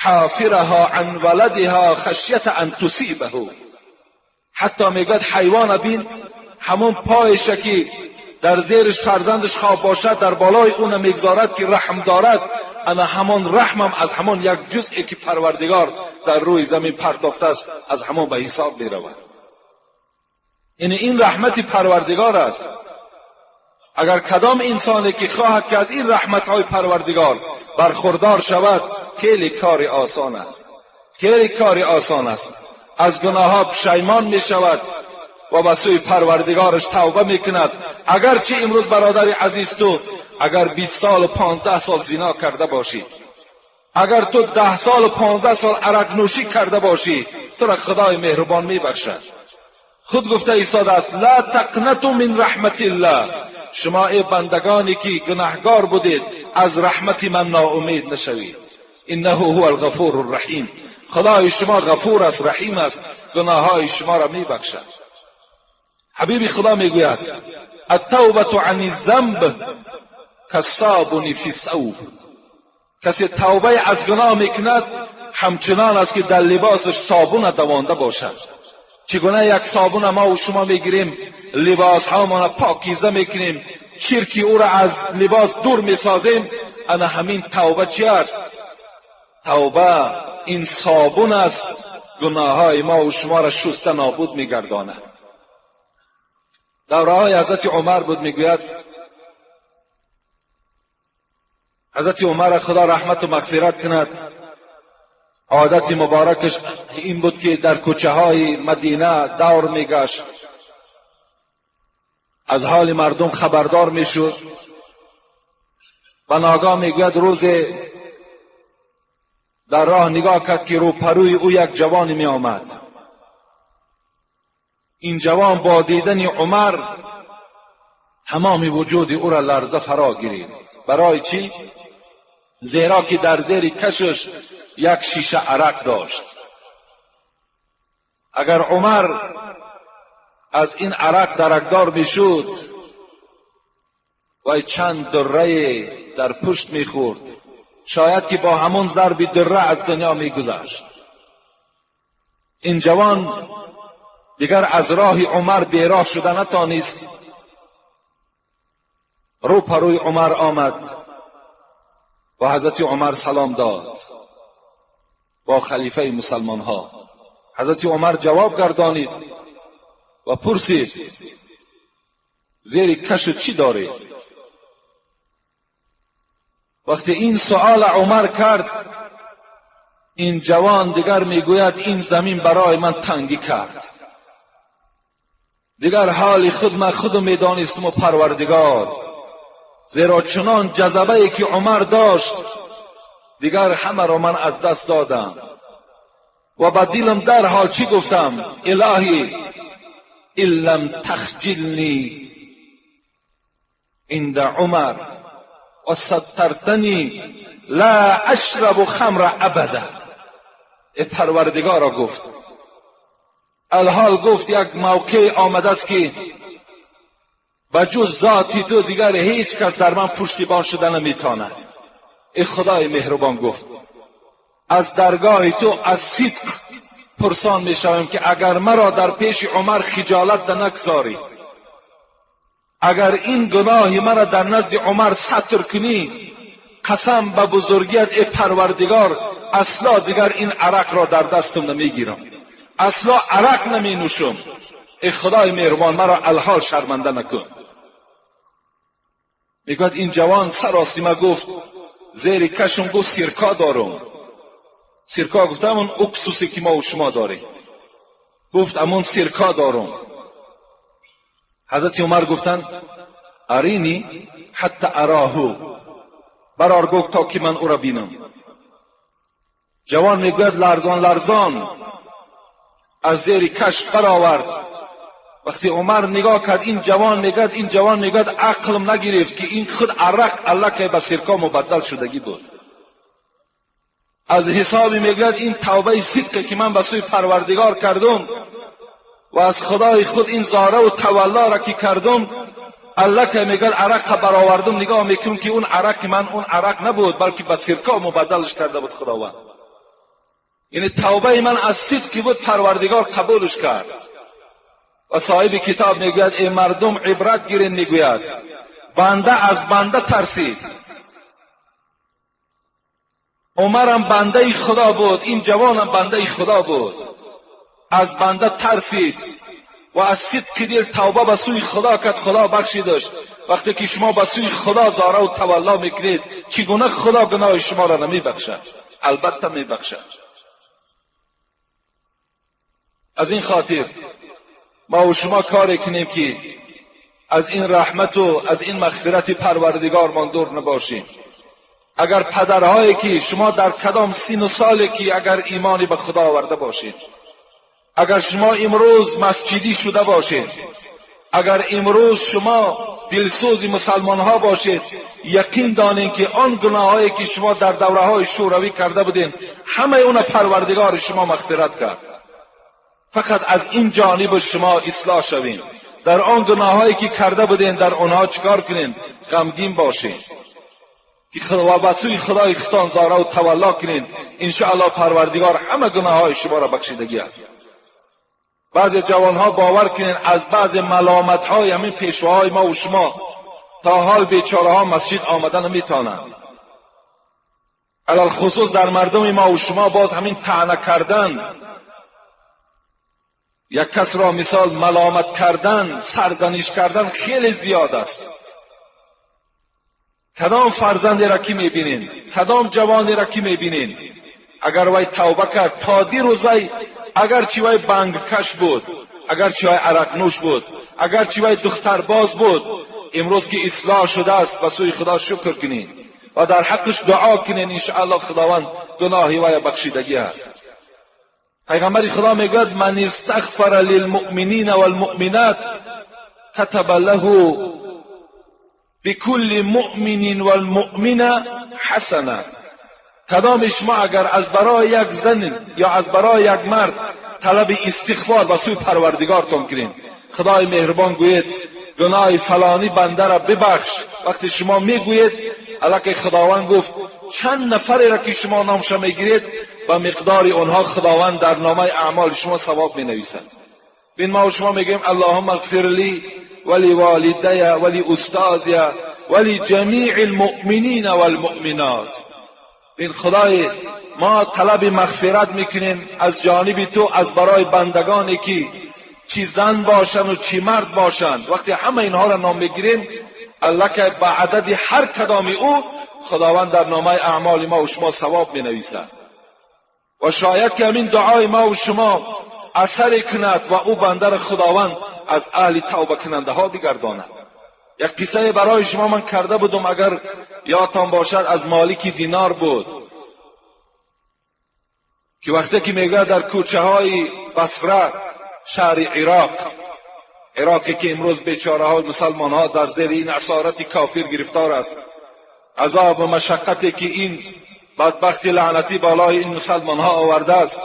حافرها عن ولدها خشیت ان تصیبه. حتی میگوید حیوان بین همون پایش که در زیرش فرزندش خواب باشد در بالای اون میگذارد که رحم دارد، انا همان رحمم از همان یک جزئی که پروردگار در روی زمین پرتافته است از همان به حساب میرود. یعنی این رحمت پروردگار است. اگر کدام انسانی که خواهد که از این رحمت های پروردگار برخوردار شود، خیلی کار آسان است، خیلی کار آسان است. از گناه ها پشیمان می شود و به سوی پروردگارش توبه می کند. اگرچه امروز برادر عزیز تو اگر 20 سال و 15 سال زنا کرده باشی، اگر تو 10 سال و 15 سال عرق نوشی کرده باشی، تو را خدای مهربان می بخشد. خود گفته ایستاده است لا تقنطوا من رحمت الله. شما ای بندگانی که گناهگار بودید از رحمت من ناامید نشوید. انه هو الغفور الرحیم. خدای شما غفور است، رحیم است، گناههای شما را می بخشد. حبیب خدا میگوید التوبة عن الذنب کالصابون فی الثوب. کسی توبه از گناه میکند همچنان است که در لباسش صابون دوانده باشد. چگونه یک صابون ما و شما میگیریم، لباس ها پاکیزه میکنیم، چرکی او را از لباس دور میسازیم، انا همین توبه چی است؟ توبه این صابون است، گناه های ما و شما را شسته نابود میگرداند. دوره های حضرت عمر بود، میگوید حضرت عمر خدا رحمت و مغفرت کند، عادت مبارکش این بود که در کوچه های مدینه دور میگشت، از حال مردم خبردار میشد و ناگاه میگوید روز در راه نگاه کرد که روپروی او یک جوان می آمد. این جوان با دیدن عمر تمام وجود او را لرزه فرا گرفت. برای چی؟ زیرا که در زیر کشش یک شیشه عرق داشت. اگر عمر از این عرق درکدار میشد و چند دره در پشت میخورد، شاید که با همون ضرب دره از دنیا میگذشت. این جوان دیگر از راه عمر بیراه شده نتانست. رو پروی عمر آمد و حضرت عمر سلام داد با خلیفه مسلمان ها. حضرت عمر جواب گردانید و پرسید زیر کش چی داری؟ وقتی این سؤال عمر کرد، این جوان دیگر میگوید این زمین برای من تنگی کرد، دیگر حال خود من خود میدانستم و پروردگار، زیرا چنان جذبه ای که عمر داشت دیگر همه را من از دست دادم و به دلم در حال چی گفتم؟ الهی ان لم تخجلنی عند عمر و سترتنی لا اشرب خمر ابدا. ای پروردگارا گفت، الحال گفت یک موقع آمده است که بجز ذاتی تو دیگر هیچ کس در من پشتیبان شده نمیتواند. ای خدای مهربان گفت از درگاه تو از صدق پرسان میشوم که اگر مرا در پیش عمر خجالت نگذاری، اگر این گناه مرا در نزد عمر ستر کنی، قسم به بزرگیت ای پروردگار اصلا دیگر این عرق را در دستم نمیگیرم، اصلا عرق نمی نوشم. ای خدای مهربان مرا الحال شرمنده نکن. میگوید این جوان سراسیمه گفت زیر کشم گفت سیرکا دارم. سیرکا گفتم اون اکسوسی که ما و شما داریم. گفت امون سیرکا دارم. حضرت عمر گفتند ارینی حتی اراهو، برار گفت تا که من او را بینم. جوان میگوید لرزان لرزان از زیر کش برآورد. وقتی عمر نگاه کرد این جوان میگوید، این جوان میگوید عقلم نگرفت که این خود عرق الکه به سرکا مبدل شدگی بود. از حسابی میگوید این توبه صدقه که من به سوی پروردگار کردم و از خدای خود این زاره و تولا را که کردم، الکه میگوید عرق برآوردم، نگاه میکنم که اون عرق من اون عرق نبود بلکه به سرکا مبدلش کرده بود خداوند. یعنی توبه من از صدقی بود پروردگار قبولش کرد. و صاحب کتاب میگوید ای مردم عبرت گیرین، میگوید بنده از بنده ترسید. عمرم بنده خدا بود، این جوانم بنده خدا بود، از بنده ترسید و از صدق دل توبه به سوی خدا کرد، خدا بخشیدش. وقتی که شما به سوی خدا زاره و تولا میکنید چگونه خدا گناه شما را نمیبخشد؟ البته میبخشد. از این خاطر ما و شما کاری کنیم که از این رحمت و از این مغفرت پروردگارمان دور نباشیم. اگر پدرهایی که شما در کدام سین و سالی که اگر ایمانی به خدا آورده باشید، اگر شما امروز مسجدی شده باشید، اگر امروز شما دلسوز مسلمان ها باشید، یقین دانید که آن گناهایی که شما در دوره های شوروی کرده بودین همه اون پروردگار شما مغفرت کرد. فقط از این جانب شما اصلاح شوین. در آن گناهایی که کرده بودین در آنها چکار کنین؟ غمگین باشین که خدا به سوی خدای خودتان زاره و تولا کنین. انشاءالله پروردگار همه گناههای شما را بخشیدگی است. بعضی جوانها باور کنین از بعض ملامت های همین پیشواهای ما و شما تا حال بیچاره ها مسجد آمدن نمیتونند. علی الخصوص در مردم ما و شما باز همین طعنه کردن، یک کس را مثال ملامت کردن، سرزنش کردن خیلی زیاد است. کدام فرزندی را که میبینین، کدام جوانی را که میبینین، اگر وی توبه کرد تا دیروز وی اگر چی وی بنگکش بود، اگر چی وی عرق نوش بود، اگر چی وی دختر باز بود، امروز که اصلاح شده است به سوی خدا شکر کنین و در حقش دعا کنین، انشاءالله خداوند گناهی وی بخشیدگی است. پیغمبر خدا میگوید من استغفر للمؤمنین والمؤمنات كتب له بكل مؤمن والمؤمنه حسنه. کدام شما اگر از برای یک زن یا از برای یک مرد طلب استغفار به سوی پروردگارتان کنین، خدای مهربان گوید گناه فلانی بنده را ببخش. وقتی شما میگویید الکی خداوند گفت چند نفری را که شما نامش میگیرید به مقدار آنها خداوند در نامه اعمال شما ثواب می نویسد. بین ما و شما میگیم اللهم اغفر لی ولی والدی ولی استاذی ولی جمیع المؤمنین والمؤمنات. بین خدای ما طلب مغفرت میکنیم از جانب تو از برای بندگانی که چی زن باشن و چی مرد باشن. وقتی همه اینها را نام میگیریم الله که به عدد هر کدام او خداوند در نامه اعمال ما و شما ثواب می نویسد و شاید که همین دعای ما و شما اثر کند و او بنده خداوند از اهل توبه کننده ها بگرداند. یک قصه برای شما من کرده بودم اگر یادتان باشد، از مالک دینار بود که وقتی که میگه در کوچه های بصره شهر عراق، عراقی که امروز بیچاره ها مسلمان ها در زیر این اسارت کافر گرفتار است، عذاب و مشقتی که این بدبخت لعنتی بالای این مسلمان ها آورده است،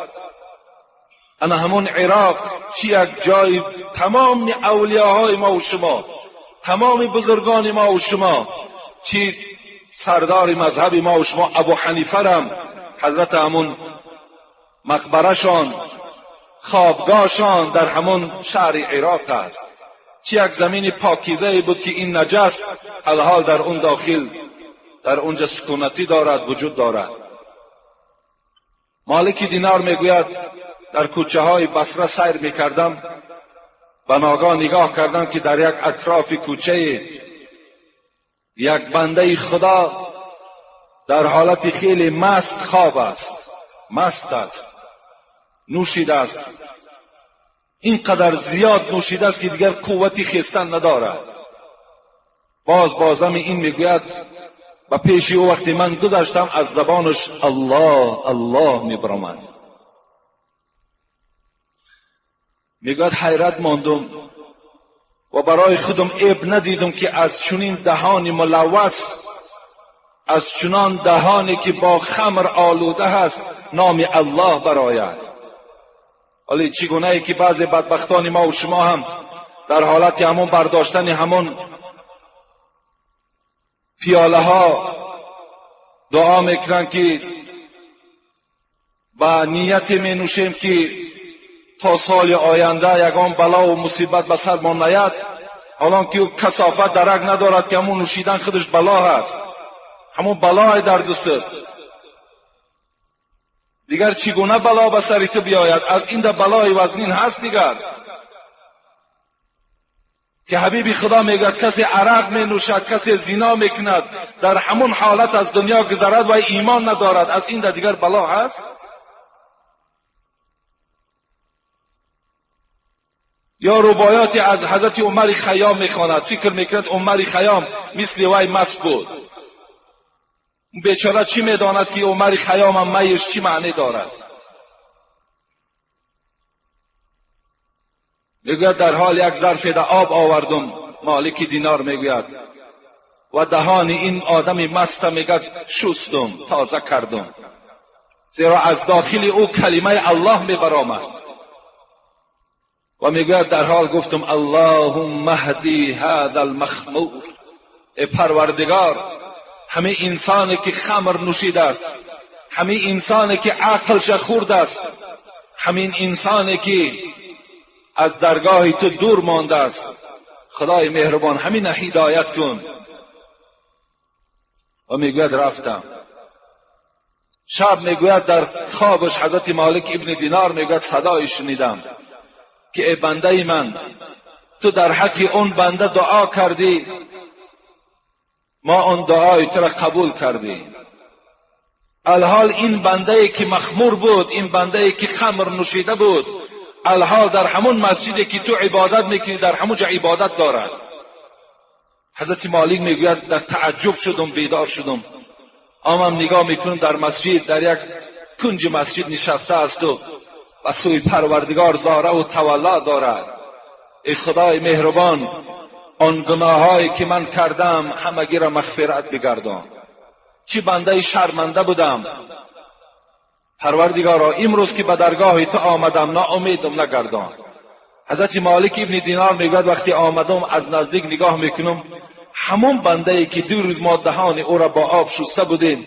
انا همون عراق چی یک جای تمام اولیاهای ما و شما، تمام بزرگان ما و شما، چی سردار مذهب ما و شما ابو حنیفه رم حضرت همون مقبرشان خوابگاهشان در همون شهر عراق است. چی یک زمین پاکیزه بود که این نجس الحال در اون داخل در اونجا سکونتی دارد، وجود دارد. مالک دینار میگوید در کوچه های بصره سیر میکردم، به ناگاه نگاه کردم که در یک اطراف کوچه یک بنده خدا در حالت خیلی مست خواب است، مست است، نوشیده است، اینقدر زیاد نوشیده است که دیگر قوتی خیستن ندارد. باز بازم این میگوید و پیش او وقتی من گذشتم از زبانش الله الله میبرآمد. میگوید حیرت ماندم و برای خودم عیب ندیدم که از چنین دهان ملوث، از چنان دهانی که با خمر آلوده است نام الله براید. ولی چگونه ای که بعضی بدبختان ما و شما هم در حالت همون برداشتن همون پیاله ها دعا میکنن که با نیت می نوشیم که تا سال آینده یگان بلا و مصیبت به سر ما نیاد، حالان که کثافت درک ندارد که همون نوشیدن خودش بلا هست، همون بلای در دست. دیگر چگونه بلا به سر تو بیاید؟ از این ده بلای وزنین هست دیگر که حبیبی خدا میگوید کسی عرق می نوشد، کسی زنا میکند، در همون حالت از دنیا گذرد و ایمان ندارد، از این ده دیگر بلا هست؟ یا رباعیاتی از حضرت عمر خیام میخواند، فکر میکند عمر خیام مثل وی مست بود. بیچاره چی میداند که عمر خیام هم میش چی معنی دارد؟ میگوید در حال یک ظرف ده آب آوردم، مالک دینار میگوید، و دهان این آدم مست میگد شستم، تازه کردم، زیرا از داخل او کلمه الله میبرآمد. و میگوید در حال گفتم اللهم اهدی هذا المخمور، ای پروردگار همه انسانی که خمر نوشیده است، همه انسانی که عقلش خورد است، همین انسانی که از درگاه تو دور مانده است، خدای مهربان همین هدایت کن. و میگوید رفتم. شب میگوید در خوابش حضرت مالک ابن دینار میگوید صدای شنیدم که ای بنده من، تو در حق اون بنده دعا کردی، ما آن دعای تو را قبول کردیم. الحال این بنده که مخمور بود، این بنده که خمر نوشیده بود، الحال در همون مسجدی که تو عبادت میکنی در همون جا عبادت دارد. حضرت مالک میگوید در تعجب شدم، بیدار شدم، آمم نگاه میکنم در مسجد، در یک کنج مسجد نشسته است و سوی پروردگار زاره و تولا دارد. ای خدای مهربان، آن گناهایی که من کردم همگی را مغفرت بگردان. چی بنده شرمنده بودم پروردگارا، امروز که به درگاه تو آمدم ناامیدم نگردان. حضرت مالک ابن دینار میگوید وقتی آمدم از نزدیک نگاه میکنم، همون بنده ای که 2 روز ما دهان او را با آب شسته بودیم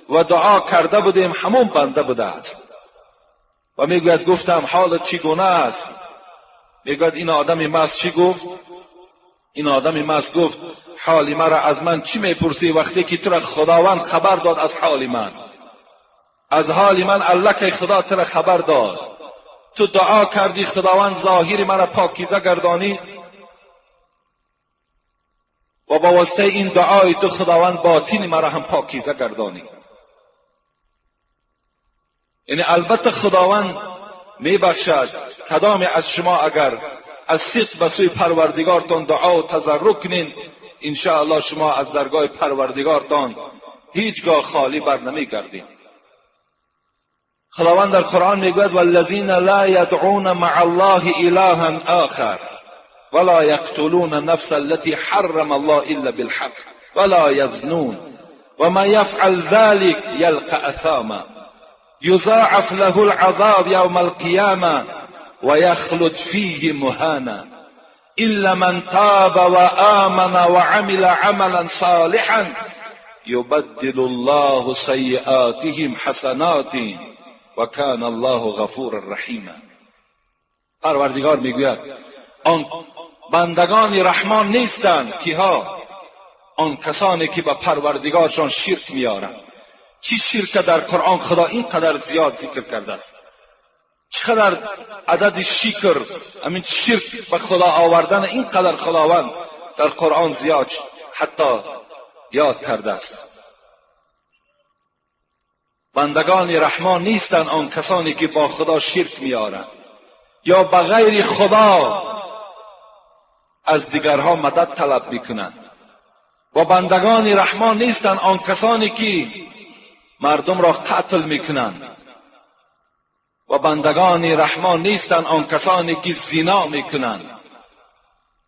و دعا کرده بودیم، همون بنده بوده است. و میگوید گفتم حالت چگونه است؟ میگوید این آدم مست چی گفت؟ این آدم مست گفت حال مرا از من چی میپرسی وقتی که تو را خداوند خبر داد از حال من؟ از حال من الله که خدا تو را خبر داد. تو دعا کردی خداوند ظاهر مرا پاکیزه گردانی و با واسطه این دعای تو خداوند باطن مرا هم پاکیزه گردانی. یعنی البته خداوند میبخشد کدام از شما اگر از صدق به سوی پروردگارتان دعا و تضرع کنین، انشاءالله شما از درگاه پروردگارتان هیچگاه خالی بر نمیگردین. خداوند در قرآن میگوید والذین لا یدعون مع الله الها آخر ولا يقتلون النفس التي حرم الله الا بالحق ولا يزنون ومن يفعل ذلك يلقى اثاما يضاعف له العذاب يوم القيامة ويخلد فيه مهانا الا من تاب وآمن وعمل عملا صالحا يبدل الله سيئاتهم حسنات وكان الله غفورا رحیما. پروردگار میگوید آن بندگان رحمان نیستند کیها؟ آن کسانی که به پروردگارشان شرک میارند. چی شرک در قرآن خدا اینقدر زیاد ذکر کرده است؟ چقدر عدد شکر، همین شرک به خدا آوردن اینقدر خداوند در قرآن زیاد حتی یاد کرده است. بندگان رحمان نیستند آن کسانی که با خدا شرک میارند یا به غیر خدا از دیگرها مدد طلب میکنند. و بندگان رحمان نیستند آن کسانی که مردم را قتل میکنند. و بندگان رحمان نیستند آن کسانی که زنا میکنند.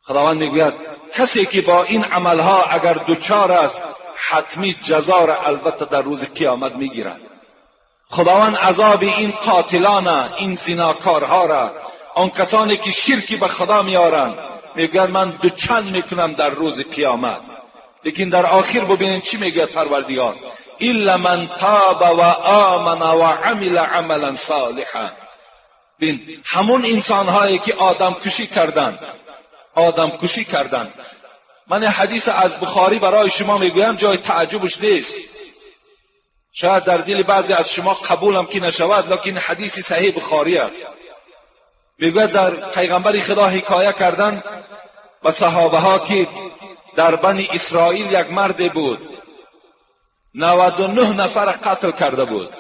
خداوند میگوید کسی که با این عملها اگر دوچار است حتمی جزا را البته در روز قیامت میگیرد. خداوند عذاب این قاتلان، این زناکارها را، آن کسانی که شرکی به خدا میارند، میگوید من دوچند میکنم در روز قیامت. لیکن در آخر ببینید چی میگوید پروردگار: الا من تاب و آمن و عمل عملا صالحا. ببین همون انسانهایی که آدم کشی کردند، آدم کشی کردند. من حدیث از بخاری برای شما میگویم، جای تعجبش نیست، شاید در دل بعضی از شما قبولم که نشود، لکن حدیث صحیح بخاری است. میگوید در پیغمبر خدا حکایه کردن به صحابه ها که در بنی اسرائیل یک مرد بود 99 نفر قتل کرده بود.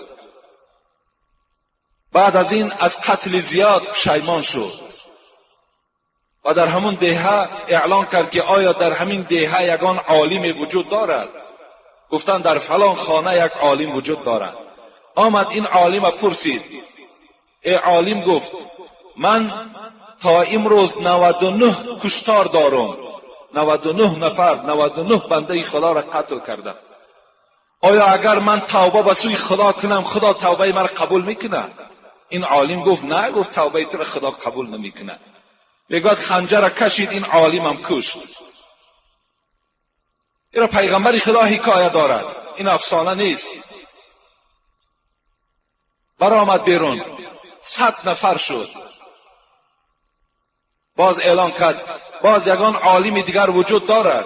بعد از این از قتل زیاد پشیمان شد و در همون دهه اعلان کرد که آیا در همین دهه یگان عالم وجود دارد؟ گفتن در فلان خانه یک عالم وجود دارد. آمد این عالم پرسید. ای عالم گفت من تا امروز 99 کشتار دارم، 99 نفر، 99 بنده خدا را قتل کردم. آیا اگر من توبه به سوی خدا کنم خدا توبه مرا قبول میکنه؟ این عالم گفت نه، گفت توبه تو را خدا قبول نمیکنه. میگوید خنجر را کشید، این عالم هم کشت. این را پیغمبر خدا حکایه دارد، این افسانه نیست. برآمد بیرون، 100 نفر شد. باز اعلان کرد باز یگان عالم دیگر وجود دارد.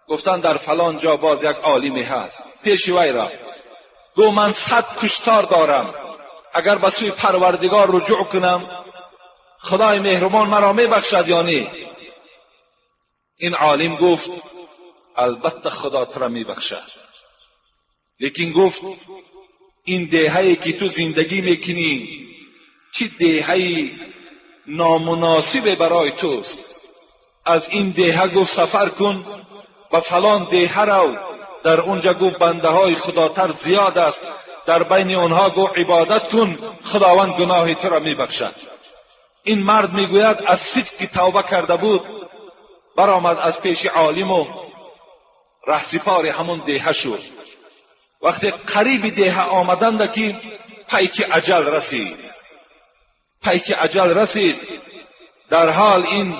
گفتن در فلان جا باز یک عالمی هست. پیش وی رفت، گو من 100 کشتار دارم، اگر به سوی پروردگار رجوع کنم خدای مهربان مرا میبخشد یا نه؟ این عالم گفت البته خدا تو را میبخشد، لیکن گفت این دهه‌ای که تو زندگی میکنی چه دهه‌ای نامناسب برای توست. از این دهه گفت سفر کن و فلان دهه رو، در اونجا گفت بنده های خداتر زیاد است، در بین اونها گفت عبادت کن، خداوند گناه تو را میبخشد. این مرد میگوید از صدق توبه کرده بود، برآمد از پیش عالم و رهسپار همون دهه شد. وقتی قریب دهه آمدند که پیک اجل رسید، پیک اجل رسید، در حال این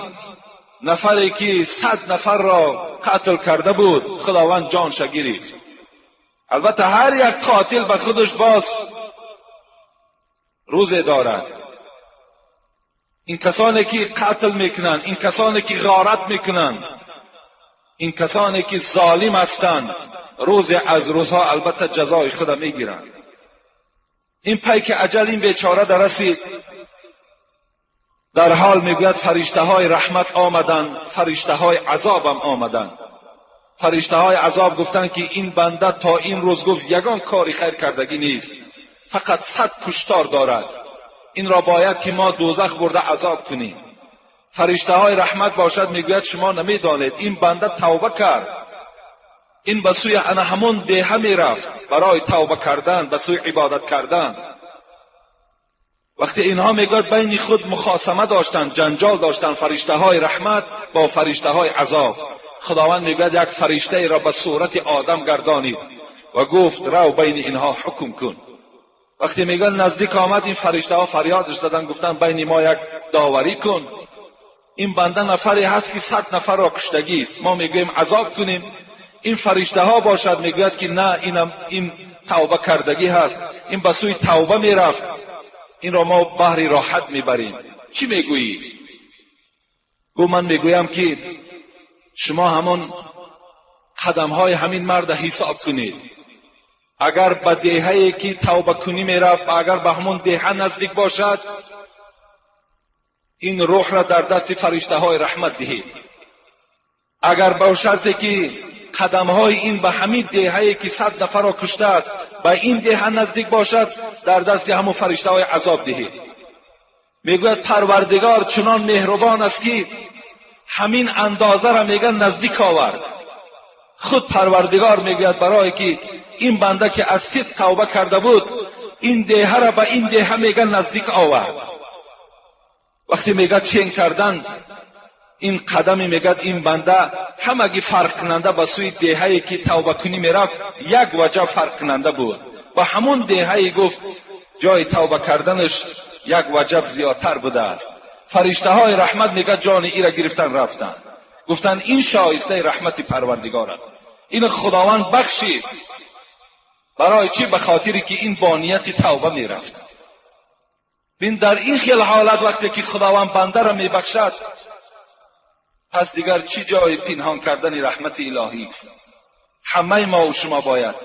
نفری که 100 نفر را قتل کرده بود خداوند جانش گرفت. البته هر یک قاتل به خودش باز روزه دارد. این کسانی که قتل میکنند، این کسانی که غارت میکنند، این کسانی که ظالم هستند، روز از روزها البته جزای خود میگیرند. این پیک اجل این بیچاره در رسید، در حال میگوید فرشته های رحمت آمدند، فرشته های عذابم آمدند. فرشته های عذاب گفتند که این بنده تا این روز گفت یگان کاری خیر کردگی نیست، فقط 100 کشتار دارد، این را باید که ما دوزخ برده عذاب کنیم. فرشته های رحمت باشد میگوید شما نمیدانید این بنده توبه کرد، این به سوی همون دیهه میرفت برای توبه کردن، به سوی عبادت کردن. وقتی اینها میگوید بین خود مخاصمه داشتند، جنجال داشتند، فرشته های رحمت با فرشته های عذاب. خداوند میگوید یک فرشته را به صورت آدم گردانید و گفت رو بین اینها حکم کن. وقتی میگن نزدیک آمد، این فرشته ها فریادش زدن، گفتن بین ما یک داوری کن، این بنده نفری هست که 100 نفر را کشتگی است، ما میگوییم عذاب کنیم. این فرشته ها باشد میگوید که نه، این توبه کردگی هست، این به سوی توبه میرفت، این را ما بهر راحت میبریم. چی میگویی؟ گو من میگویم که شما همون قدم های همین مرد حساب کنید، اگر به دیهه که توبه کنی میرفت، اگر به همون دیهه نزدیک باشد، این روح را در دست فرشته های رحمت دهید. اگر به شرطی که قدم های این به همین دیهه که 100 نفر را کشته است به این دیهه نزدیک باشد، در دست همون فرشته های عذاب دهید. میگوید پروردگار چنان مهربان است که همین اندازه را میگن نزدیک آورد. خود پروردگار میگوید برای که این بنده که از صدق توبه کرده بود، این دیهه را به این دیهه میگن نزدیک آورد. وقتی میگه چین کردن این قدمی، میگه این بنده همگی فرق کننده به سوی دیهه که توبه کنی میرفت، یک وجه فرق کننده بود. با همون دیهه گفت جای توبه کردنش یک وجب زیادتر بوده است. فرشته های رحمت میگه جان ای را گرفتن رفتن، گفتن این شایسته رحمت پروردگار است، این خداوند بخشید. برای چی؟ به خاطری که این با نیت توبه میرفت. بین در این خیل حالت وقتی که خداوند بنده را میبخشد، پس دیگر چی جای پنهان کردن رحمت الهی است؟ همه ما و شما باید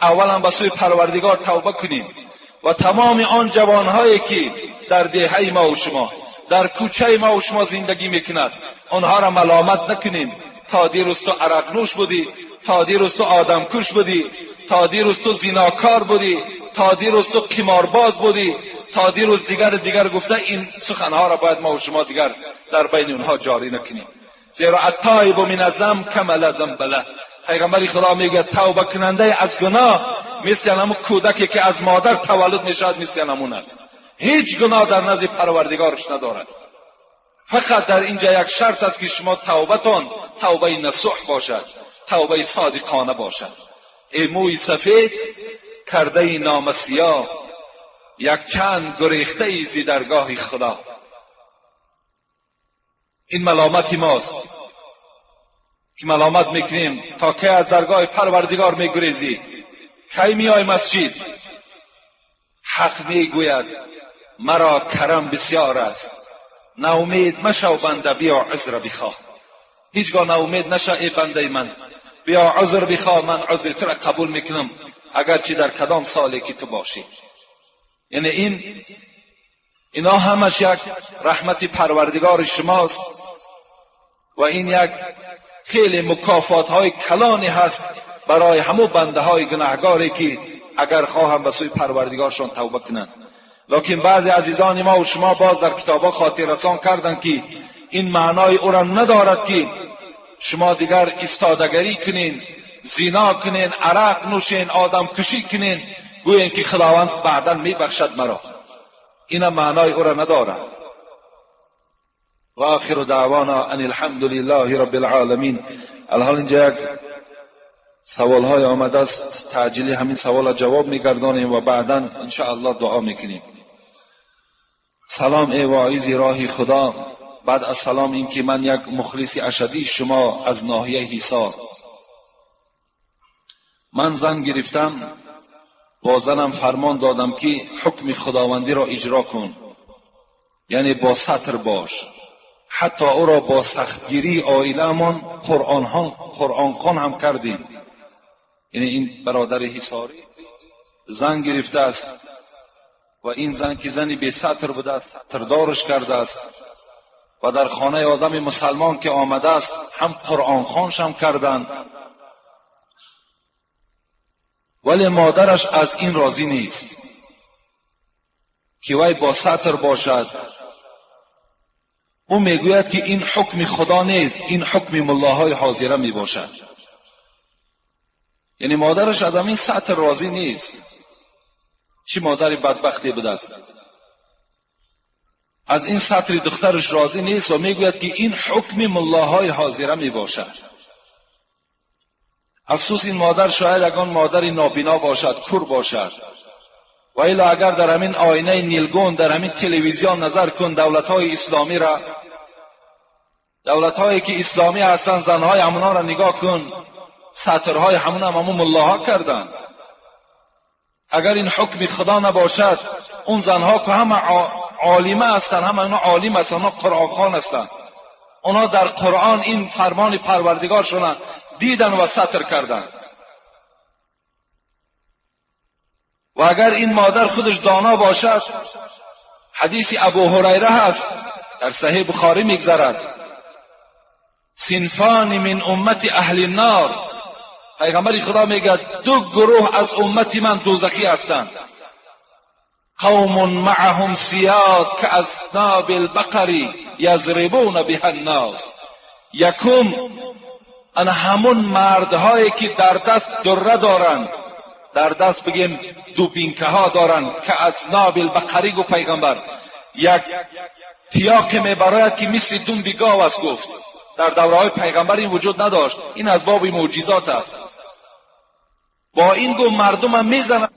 اولا به سوی پروردگار توبه کنیم و تمام آن جوانهایی که در دیهه ما و شما، در کوچه ما و شما زندگی میکند، آنها را ملامت نکنیم. تا دیروز تو عرق نوش بودی، تا دیروز تو آدم کش بودی، تا دیروز تو زیناکار بودی، تا دیروز تو قمارباز بودی، تا دیروز دیگر گفته، این سخنها را باید ما و شما دیگر در بین اونها جاری نکنیم. زیرا التائب من الذنب کما لا ذنب له. پیغمبر خدا میگه توبه کننده از گناه مثل همون کودکی که از مادر تولد میشود، مثل همون است، هیچ گناه در نزد پروردگارش ندارد. فقط در اینجا یک شرط است که شما توبتان توبه نصوح باشد، توبه صادقانه باشد. ای موی سفید کرده نام سیاه، یک چند گریخته ای زی درگاه خدا. این ملامت ماست که ملامت میکنیم تا که از درگاه پروردگار میگریزی، کی میای مسجد؟ حق میگوید مرا کرم بسیار است، ناامید مشو بنده، بیا عذر بخواه. هیچگاه ناامید نشو ای بنده من، بیا عذر بخواه، من عذر تو را قبول میکنم اگرچه در کدام سالی که تو باشی. یعنی اینا همش یک رحمت پروردگار شماست و این یک خیلی مکافات های کلانی هست برای همو بنده های گناهگاری که اگر خواهم به سوی پروردگارشان توبه کنند. لکن بعضی عزیزان ما و شما باز در کتابا خاطر رسان کردند که این معنای او را ندارد که شما دیگر ایستادگری کنین، زنا کنین، عرق نوشین، آدم کشی کنین، گویین که خداوند بعدا میبخشد مرا. این معنای او را ندارد. و آخر دعوانا ان الحمد لله رب العالمین. الحال اینجا یک سوال های آمده است، تعجیلی همین سوال را جواب میگردانیم و بعدا انشاءالله دعا میکنیم. سلام ای واعظ راه خدا. بعد از سلام این که من یک مخلص اشدی شما از ناحیه حصار، من زن گرفتم، با زنم فرمان دادم که حکم خداوندی را اجرا کن. یعنی با ستر باش. حتی او را با سختگیری عائله‌مان قرآن خوان هم کردیم. یعنی این برادر حصاری زن گرفته است و این زن که زنی بی ستر بوده است، ستردارش کرده است و در خانه آدم مسلمان که آمده است هم قرآن خوانش هم کردند، ولی مادرش از این راضی نیست که وی با ستر باشد. او میگوید که این حکم خدا نیست، این حکم ملاهای حاضره می باشد. یعنی مادرش از همین ستر راضی نیست. چی مادر بدبختی بوده است، از این ستر دخترش راضی نیست و میگوید که این حکم ملاهای حاضره می باشد. افسوس این مادر شاید اگر مادر نابینا باشد، کور باشد، و الا اگر در همین آینه نیلگون، در همین تلویزیون نظر کن، دولت‌های اسلامی را، دولت‌هایی که اسلامی هستند، زنهای همونا را نگاه کن، سترهای همون هم همون ملاها کردن. اگر این حکم خدا نباشد، اون زنها که همه عالمه هستند، همه اونا عالم هستند، اونا قرآن خوان هستند، اونا در قرآن این فرمان پروردگارشون دیدن و ستر کردن. و اگر این مادر خودش دانا باشد، حدیث ابو هریره هست در صحیح بخاری میگذرد، صنفان من امت اهل النار، پیغمبر خدا میگه دو گروه از امت من دوزخی هستند، قوم معهم سیاد که اذناب البقر یضربون بها الناس. یکم ان همون مردهایی که در دست دره دارند، در دست بگیم دوبینکه ها دارن، که اذناب البقری گفت پیغمبر، یک تیاق میبراید که مثل دنب گاو است. گفت در دوره های پیغمبر این وجود نداشت، این از باب معجزات است. با این گفت مردم هم میزنند